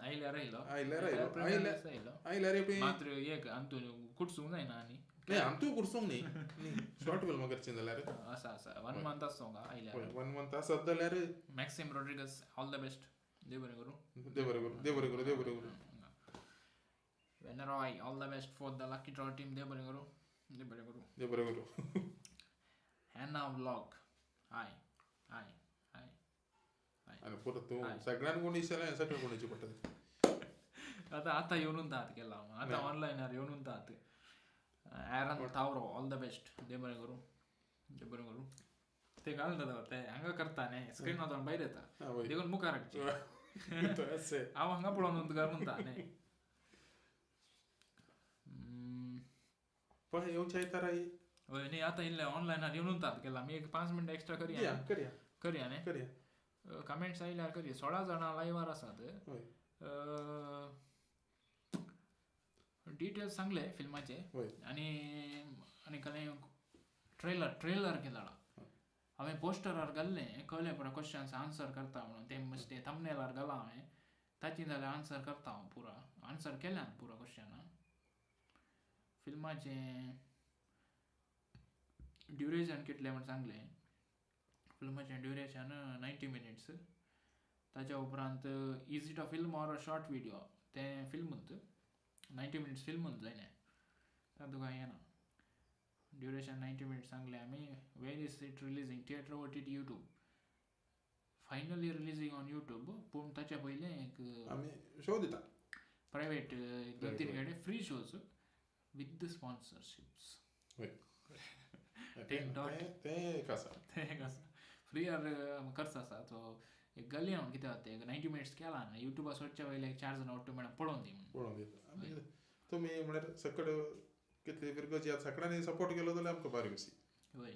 आयल्यार आयलो आयल्यार आयलो आयल्यार मात्र एक आमतून कुटसूंक जायना आनी नाही आमतूय कुटसूंक न्ही शॉर्ट फिल्म करचें जाल्यार आसा आसा 1 मंथ आसतो का आयल्यार 1 मंथ आसत जाल्यार. Maxim Rodrigues all the best. देव बरें करूं देव बरें करूं देव बरें करूं देव बरें करूं. वेनरॉय all the best for the lucky draw team. देव बरें करूं देव बरें करूं देव बरें करूं. हॅना व्लॉग हाय हाय हाय हाय. आनी परत तूं सगळ्यांक कोण दिसलें सगळें कोण दिवचें पडटा. आतां आतां येवन तात केला आतां ऑनलायनार येवन तात. Aaron Tavro all the best. देव बरें करूं देव बरें करूं. ते घालना ते हांगा करता न्ही स्क्रीन वचून भायर येता देखून मुखार हाडचें. हांव हांगा पळोवन तुका म्हणटा न्ही. पळय येवच्या आयतारा हय न्ही आतां इल्लें ऑनलायनार येवन तात केला आमी एक 5 मिनटां एक्स्ट्रा करया करया न्ही करया. कमेंट्स आयल्यार करया. 16 जाणां लायव्हार आसात. डिटेल्स सांगले फिल्माचे आनी आनी कलें ट्रेलर ट्रेलर केला हांवें पोस्टरार घाल्लें कळ्ळें पुरा क्वेश्चन्स आन्सर करता म्हणून ते मस्ते थंबनेलार घाला हांवें ताची जाल्यार आन्सर करता हांव पुरा आन्सर केल्यान पुरा क्वेश्चनां. फिल्माचें ड्युरेशन कितलें म्हण सांगलें. फिल्माचें ड्युरेशन 90 मिनिट्स. ताच्या उपरांत is it a film or a short video तें फिल्मूच 90 मिनिट्स फिल्मूच जायना तातूंत कांय येना. ड्युरेशन 90 मिनिट्स सांगलें आमी. Where is it releasing theatre OTT YouTube finally releasing on YouTube. पूण ताच्या पयलें एक आमी शो दिता प्रायवेट 2-3 कडेन free shows with the sponsorships. तें एक आसा तें एक आसा फ्री आर खर्च आसा. सो एक गली हांव कितें जाता एक 90 मिनिट्स केला न्ही युट्यूबार सोडच्या वयले 4 जाणां ಒಟ್ಟು मेळून पळोवन दी म्हणून पळोवन दिता. तुमी म्हळ्यार सकड कितली फिरगजी आतां सगळ्यांनी सपोर्ट केलो जाल्यार आमकां बरी कशी. हय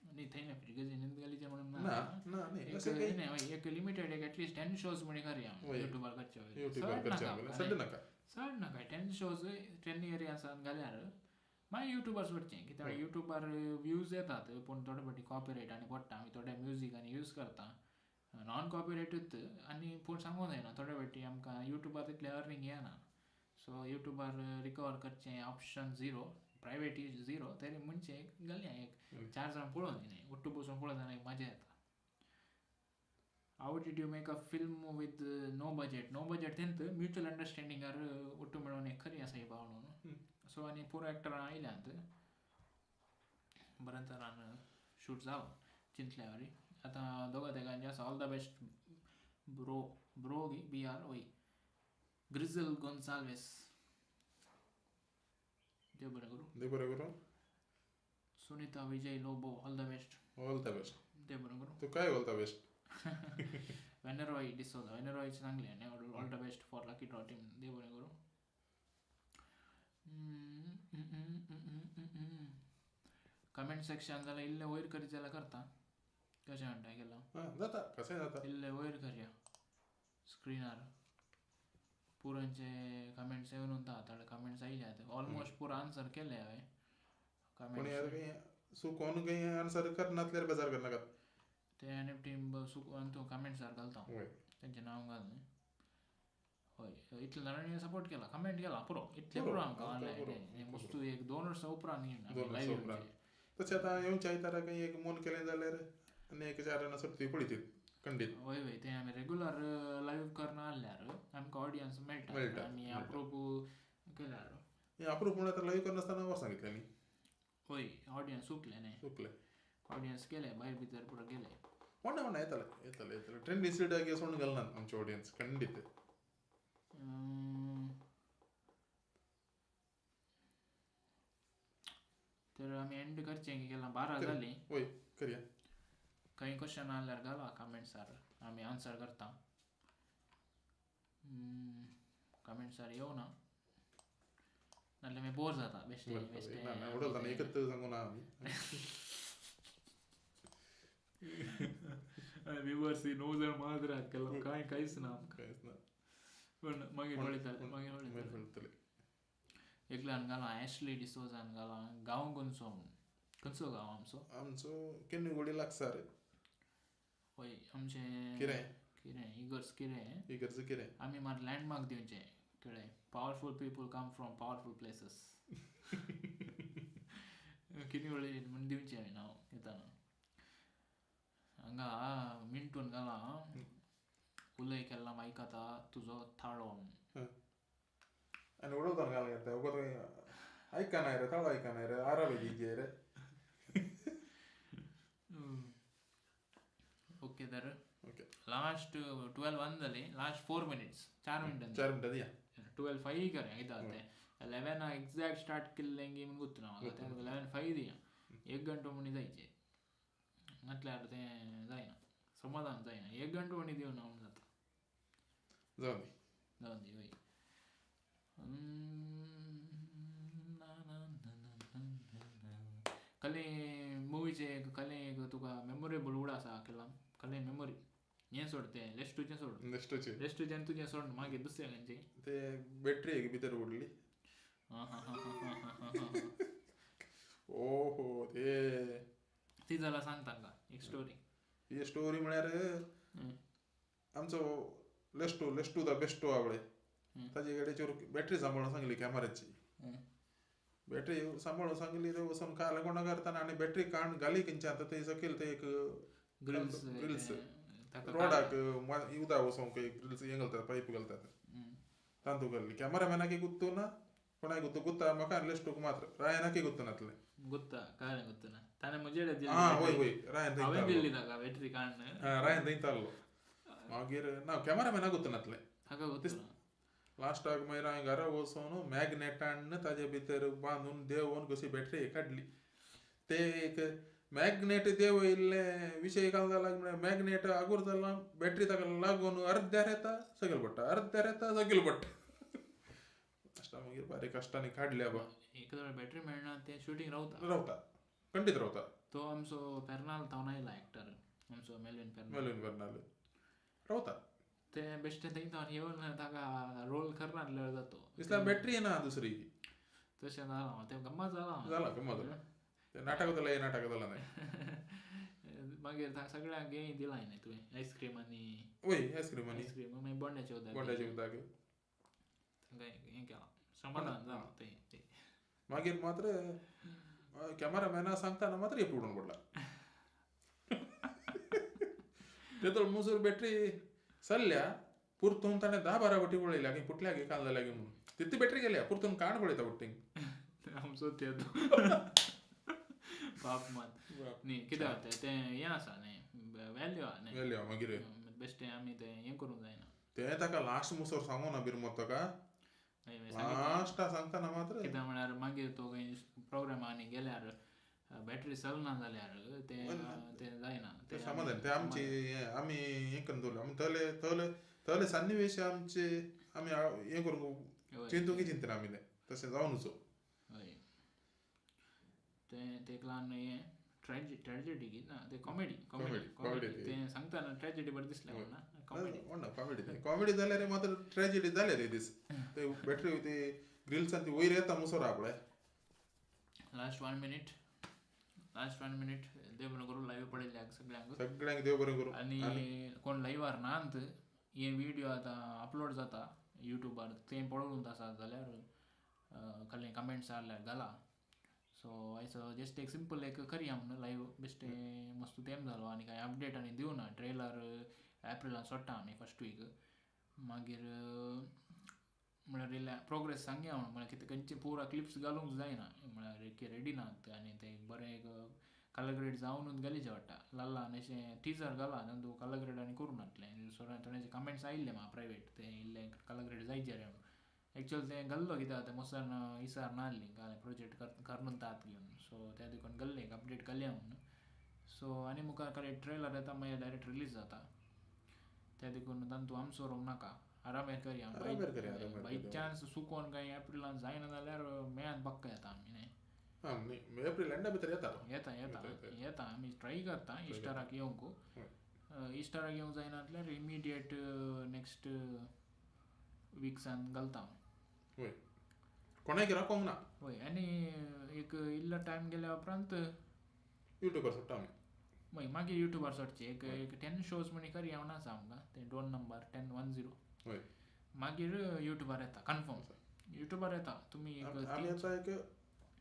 न्ही थंय ना फिरगजी न्हीद घालीचें म्हणून ना ना न्ही एक लिमिटेड एक एटलिस्ट 10 शोज म्हणी करया युट्यूबार करचे वयले. युट्यूबार करचे चड नाका चड नाका 10 शोज 10 एरियासान घाल्यार मागीर युट्यूबार सोडचें कित्याक युट्यूबार व्यूज येतात पूण थोडे फावटी कॉपिरायट आनी पडटा. आमी थोडे म्युजीक आनी यूज करता नॉन कॉपिरायटूच आनी पूण सांगूंक जायना थोडे फावटी आमकां युट्यूबार तितलें अर्निंग येना. सो युट्यूबार रिकवर करचें ऑप्शन 0 प्रायवेट is 0 तरी म्हणजे एक घालया एक 4 जाणां पळोवन न्ही ಒಟ್ಟು बसून पळोवन जाल्यार एक मजा येता. How did you make a film with no budget? No budget तेंत म्युच्युअल अंडरस्टँडिंगार ಒಟ್ಟು मेळोवन एक खरी आसा ही म्हणून. सो आनी पुरो एक्टरां आयल्यांत बऱ्या तरान शूट जालां चिंतल्या वरी. आतां दोगा तेगांचे आसा. All the best bro bro B R Y Grizel Gonsalves. देव बरें करूं देव बरें करूं. Sunita Vijay Lobo all the best all the best देव बरें करूं. तुकाय ऑल the best. वेनरॉय डिसोजा वेनरॉयचें सांगलें न्ही all the best for lucky draw team. देव बरें करूं. कमेंट सेक्शन जाल्यार इल्लें वयर करीत जाल्यार करता कशें म्हणटा केलां जाता कशें जाता इल्लें वयर करया स्क्रिनार पुरांचे कमेंट्स येवन उरता. थोडे कमेंट्स आयल्यात ऑलमोस्ट पुरो आन्सर केले हांवें. कमेंट्स सुकोन काही आन्सर करनासल्यार बेजार करनाकात ते आनी टीम सुकोन तूं कमेंट्सार घालता तेंचें नांव घाल न्ही. हय इतले जाणांनी सपोर्ट केला कमेंट केला पुरो इतलें पुरो आमकां ऑनलायन वस्तू एक 2 वर्सां उपरांत लायव्ह. तशें आतां येवच्या आयतारा काही एक मोन केलें जाल्यार आनी एक 4 जाणां सोडटी पळयतीत खंडीत. हय हय तें आमी रेगुलर लायव्ह करना जाल्यार आमकां ऑडियन्स मेळटा आमी अप्रूप केल्यार अप्रूप म्हणल्यार लायव्ह करनासतना वर्सां घेतलें न्ही. हय ऑडियन्स सुकलें न्ही सुकलें ऑडियन्स गेले भायर भितर पुरो गेले. कोणा कोणा येताले येताले येताले ट्रेंडी सीट सोडून घालना आमचे ऑडियन्स खंडीत. तर आमी एंड करचें केलां 12 जालीं. हय करया. काही क्वेश्चन आल्यार घाला कमेंट्सार आमी आन्सर करता. कमेंट्सार येवना नाल्यार मागीर बोर जाता बेश्टे बेश्टे. उडोवता एकच सांगू ना आमी. व्युवर्स 9 जण मात्र आहात केला काय कांयच ना आमकां. कांयच ना. पूण मागीर पळयतले मागीर पळयतले. एकल्यान घाला एशली डिसोजान घाला गांव खंयचो म्हूण. खंयचो गांव आमचो? आमचो केन्नीगोडी लागसार. हय आमचें किरें किरें इगर्ज किरें इगर्ज किरें. आमी मात लँडमार्क दिवचें कळ्ळें. Powerful people come from powerful places. कितें म्हूण दिवचें हांवें नांव येताना. हांगा मिंटून घाला उलय केल्ला आयकता तुजो थाळो म्हूण. आनी उडोवताना घाल वगत आयकना रे थाळो आयकना रे आरावे दिजे रे. ओके तर ओके लास्ट 12:01 जाली. लास्ट 4 मिनट्स 4 मिनटां 4 मिनटां दिया. 12:05 करे कितें जाता तें 11 एक्झॅक्ट स्टार्ट केल्लें म्हूण गुत्त ना म्हाका. तें 11:05 दिया 1 घंटो म्हूण जायचें म्हटल्यार तें जायना समाधान जायना. 1 घंटो म्हूण दिवन म्हूण जाता. जावं दी जावं दी हय. कले मुवीचे कले एक तुका मेमोरेबल उड आसा केला कले मेमोरी हें सोड तें लेस्टूचें सोड लेस्टूचें लेस्टूचें आनी तुजें सोड मागीर दुसरें खंयचें ते बॅटरी एक भितर उडली. ओहो ते ती जाल्यार सांग तांकां एक स्टोरी. ही स्टोरी म्हळ्यार आमचो लेस्टू लेस्टू the बेस्टू आवळे ताजे कडेन बॅटरी सांबाळून सांगली कॅमेराची. बॅटरी सांबाळून सांगली ते वचून काल कोणा करताना आनी बॅटरी काण घाली खंयच्या आतां ते सकयल ते एक ग्रिल्स ग्रिल्स रोडाक उदक वचोंक एक ग्रिल्स हें घालतात पायप घालतात तांतू घाल्ली. कॅमेरामॅनाक गुत्तू ना कोणाक गुत्तू गुत्ता म्हाका लेस्टूक मात्र रायनाकय गुत्तू नातलें. गुत्ता काय गुत्तू ना ताणें म्हजे आं हय हय रायन हांवें दिल्ली ताका बॅटरी काडून. रायन थंय ताल्लो मागीर ना कॅमेरामॅनाक गुत्तू नातलें ताका गुत्तू ना. लास्टाक मागीर हांवें घरा वचून मॅग्नेट हाडून ताजे भितर बांदून देंवोवन कशी बॅटरी काडली. ते एक मॅग्नेट देंवयल्ले विशय काल जाला म्हळ्यार मॅग्नेट आगोर जाला बॅटरी ताका लागून अर्द्यार येता सकयल पडटा अर्द्यार येता सकयल पडटा. लास्टाक मागीर बारीक कश्टांनी काडली आबा. एक बॅटरी मेळना तें शुटींग रावता रावता खंडीत रावता. तो आमचो पेर्नाल थावन आयला एक्टर आमचो मेलविन पेर्नाल मेलविन पेर्नाल रावता. ते बेश्टे थंय थावन येवन ताका रोल करनासल्यार जातो. दिसला बॅटरी ना दुसरी तशें जालां तें गम्मत जालां जाला गम्मत जाला तें नाटक जालां हें नाटक जालां न्हय. मागीर सगळ्यांक हें दिलां न्हय तुवें आयस्क्रीम आनी वय आयस्क्रीम आनी आयस्क्रीम मागीर बोंड्याचें उदक बोंड्याचें उदक तांकां हें केलां समाधान जालां तें. मागीर मात्र कॅमेरामॅना सांगतना मात्र एक उडून पडला. तेतून मुसर बॅटरी चल्ल्या पुरतून ताणें 10-12 फावटी पळयल्या की फुटल्या की काल जाल्या की म्हणून तितली बॅटरी गेल्या पुरतून काण पळयता फुटींग. आमचो ते बाप मात न्ही कितें जाता तें हें आसा न्ही वेल्यू आहा न्ही वेल्यू मागीर बेश्टें आमी तें हें करूंक जायना. तें ताका लास्ट मुसर सांगू ना बिरमत ताका लास्टा सांगतना मात्र कितें म्हळ्यार मागीर तो खंय प्रोग्रामा आनी गेल्यार बॅटरी चलना जाल्यार तें तें जायना. तें समाधान तें आमचे आमी हें करून दवरलें आमी तले तले तले सन्निवेश आमचे आमी हें करूंक चिंतूंक चिंतना आमी तें तशें जावनुचो. हय तें तें ल्हान हें ट्रेजेडी ना तें कॉमेडी कॉमेडी कॉमेडी तें सांगतना ट्रेजेडी बरें दिसलें ना कॉमेडी कॉमेडी कॉमेडी जाल्यार मात्र ट्रेजेडी जाले ते दीस ते बॅटरी ते ग्रिल्सान ती वयर येता मुसर आपले. लास्ट 1 मिनीट लास्ट 1 मिनीट देव बरें करूं लायव्ह पळयल्ल्याक सगळ्यांक सगळ्यांक देव बरें करूं. आनी कोण लायव्हार नात हे व्हिडियो आतां अपलोड जाता युट्यूबार तें पळोवन आसा जाल्यार खाली कमेंट्स आहल्यार घाला. सो आयचो जस्ट एक सिंपल एक करया म्हणून लायव्ह बेश्टें मस्त तेम जालो आनी कांय अपडेट आनी दिवना. ट्रेलर एप्रिलान सोडटा आमी फर्स्ट वीक मागीर म्हळ्यार इल्लें प्रोग्रेस सांगया म्हूण म्हळ्यार कितें खंयचे पुरा क्लिप्स घालूंक जायना म्हळ्यार रेडी नात आनी ते बरें एक कलर ग्रेड जावनूच घालीचें पडटा. लाल्लान अशें टिजर घाला तातूंत कलर ग्रेड आनी करूं नातलें. थोड्यांचे कमेंट्स आयिल्ले म्हाका प्रायवेट तें इल्लें कलर ग्रेड जायचे रे म्हणून. एक्चुअल तें घाल्लो कित्याक तें मोसान इसार नासली घालें प्रोजेक्ट करून तात घेवन सो त्या देखून घाल्लें एक अपडेट घालया म्हणून. सो आनी मुखार कडेन ट्रेलर येता मागीर डायरेक्ट रिलीज जाता त्या देखून तातूंत आमचो रोवंक नाका. आरामेर करया. आरामेर करया, आरामेर बाय करया. चान्स सुकोन काय एप्रिलान जायना जाल्यार मेयान पक्का येता आमी न्ही. आं न्ही, एप्रील एंडा भितर येता. येता येता येता आमी ट्राय करता इस्टराक येवंक. इस्टराक येवंक जायना जाल्यार इमिडिएट नेक्स्ट विक्सान घालता. वय, कोणाक राखोंक ना. वय, आनी एक इल्लो टायम गेल्या उपरांत युट्यूबार सोडटा आमी. वय, मागीर युट्यूबार सोडचे. एक एक 10 शोज म्हणी करया म्हण आसा आमकां, ते दोन नंबर 10 10. वय, मागीर युट्यूबार येता कन्फर्म, युट्यूबार येता तुमी. एक आमी आतां एक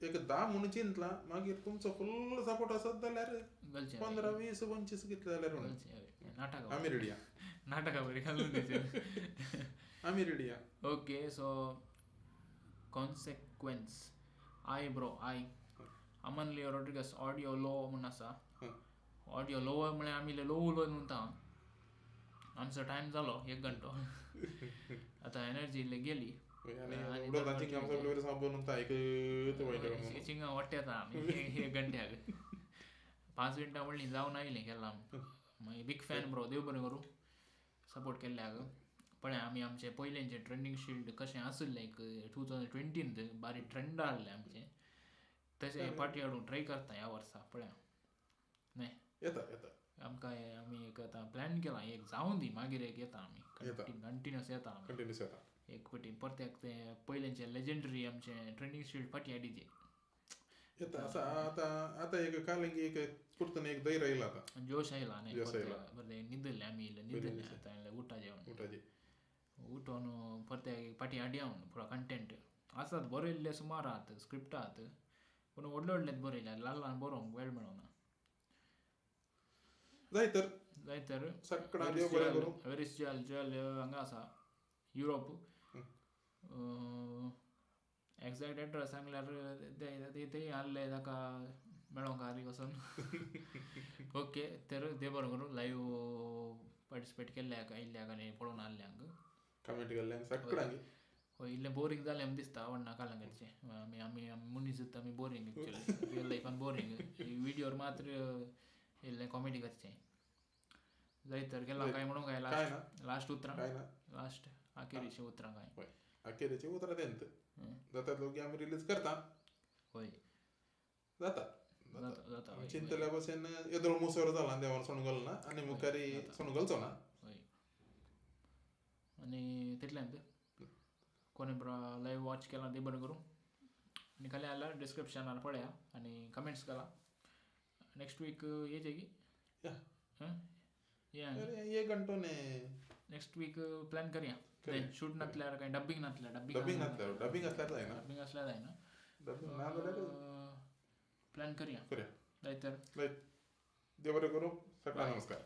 एक 10 म्हणून चिंतला, मागीर तुमचो फुल सपोर्ट आसत जाल्यार घालचें 15 20 25 कितले जाल्यार म्हणून घालचें. नाटकां आमी रेडी आहा. नाटकां बरी घालून दिवचें. आमी रेडी आहा. Okay, so consequence I bro I Aman Leo Rodrigues audio low म्हूण आसा. ऑडियो लो म्हळ्यार आमी लो उलोवन म्हणटा. आमचो टायम जालो 1 घंटो. आतां एनर्जी इल्ली गेली. आनी उडोवता चिंगाम सगळे वयर साबण म्हणटा एक चिंगा वाट्टा आमी 1 घंट्याक. 5 मिनटां म्हणली जावन आयलीं केन्ना. मागीर बीग फॅन ब्रो, देव बरें करूं सपोर्ट केल्ल्याक. पळय आमी आमचे पयलेंचे ट्रेंडींग शिल्ड कशें आशिल्लें एक 2020 बारीक ट्रेंड आहलें आमचें, तशें पाटी हाडूंक ट्राय करता ह्या वर्सा. पळया न्ही येता येता आमकां. आमी एक आतां प्लॅन केला, एक जावं दी मागीर एक येता आमी कंटिन्युअस येता आमी. कंटिन्युअस येता एक पटी परत्याक ते पयलेंचे लेजेंडरी आमचे ट्रेंडींग शिल्ड पाटी हाडीचे येता. आसा आतां आतां एक कालिंग एक पुरतन एक धैर्य आयला आतां, जोश आयला न्ही. जोश आयला. बरें न्हिदले आमी, इल्लें न्हिदले आतां इल्लें उठा जेवण उठाचे उठोन परत्याक एक पाटी हाडया म्हणून पुरो कंटेंट आसात बरयल्ले सुमार आहात, स्क्रिप्ट आहात, पूण व्हडले व्हडलेच बरयल्या, ल्हान ल्हान बरोवंक वेळ मेळना. जाय तर जाय तर सगळ्या देव बरें करूं. वेरीस ज्वेल ज्वेल हांगा आसा युरोप. एग्जॅक्ट एड्रेस सांगल्यार ते आहले ताका मेळोंक आरी वचून. ओके, तर देव बरें करूं लायव्ह पार्टिसिपेट केल्ल्याक आयिल्ल्याक आनी पळोवन आहल्यांक कमेंट केल्ल्यांक सगळ्यांक. हय, इल्लें बोरींग जालें म्हूण दिसता आवडना कालंगटचें. आमी आमी मनीस आमी बोरींग एक्चुअली, रियल लायफान बोरींग, व्हिडियोर मात्र इल्लें कॉमेडी करचें. जाय तर केला काय म्हणून काय लास्ट लास्ट उतरां, लास्ट अखेरीचीं उतरां काय. अखेरीचीं उतरां तेंत जाता लोक आमी रिलीज करता. हय जाता जाता जाता. चिंतल्या भशेन येदोळ मुसर जाला देवान सोडून घालना आनी मुखारी सोडून घालचो ना. हय, आनी तितल्यान कोणी लायव्ह वॉच केला ते बरें करूं. आनी खाली आल्यार डिस्क्रिप्शनार पळया आनी कमेंट्स घाला. नेक्स्ट वीक येजे की एक घंटो ने नेक्स्ट वीक प्लॅन करया. शूट नासल्यार काय डबिंग नासल्यार, डबिंग नासल्यार, डबिंग आसल्यार जायना, डबिंग आसल्यार जायना, डबिंग ना जाल्यार प्लॅन करया. करया जाय तर देव बरें करूं. सगळ्यांक नमस्कार.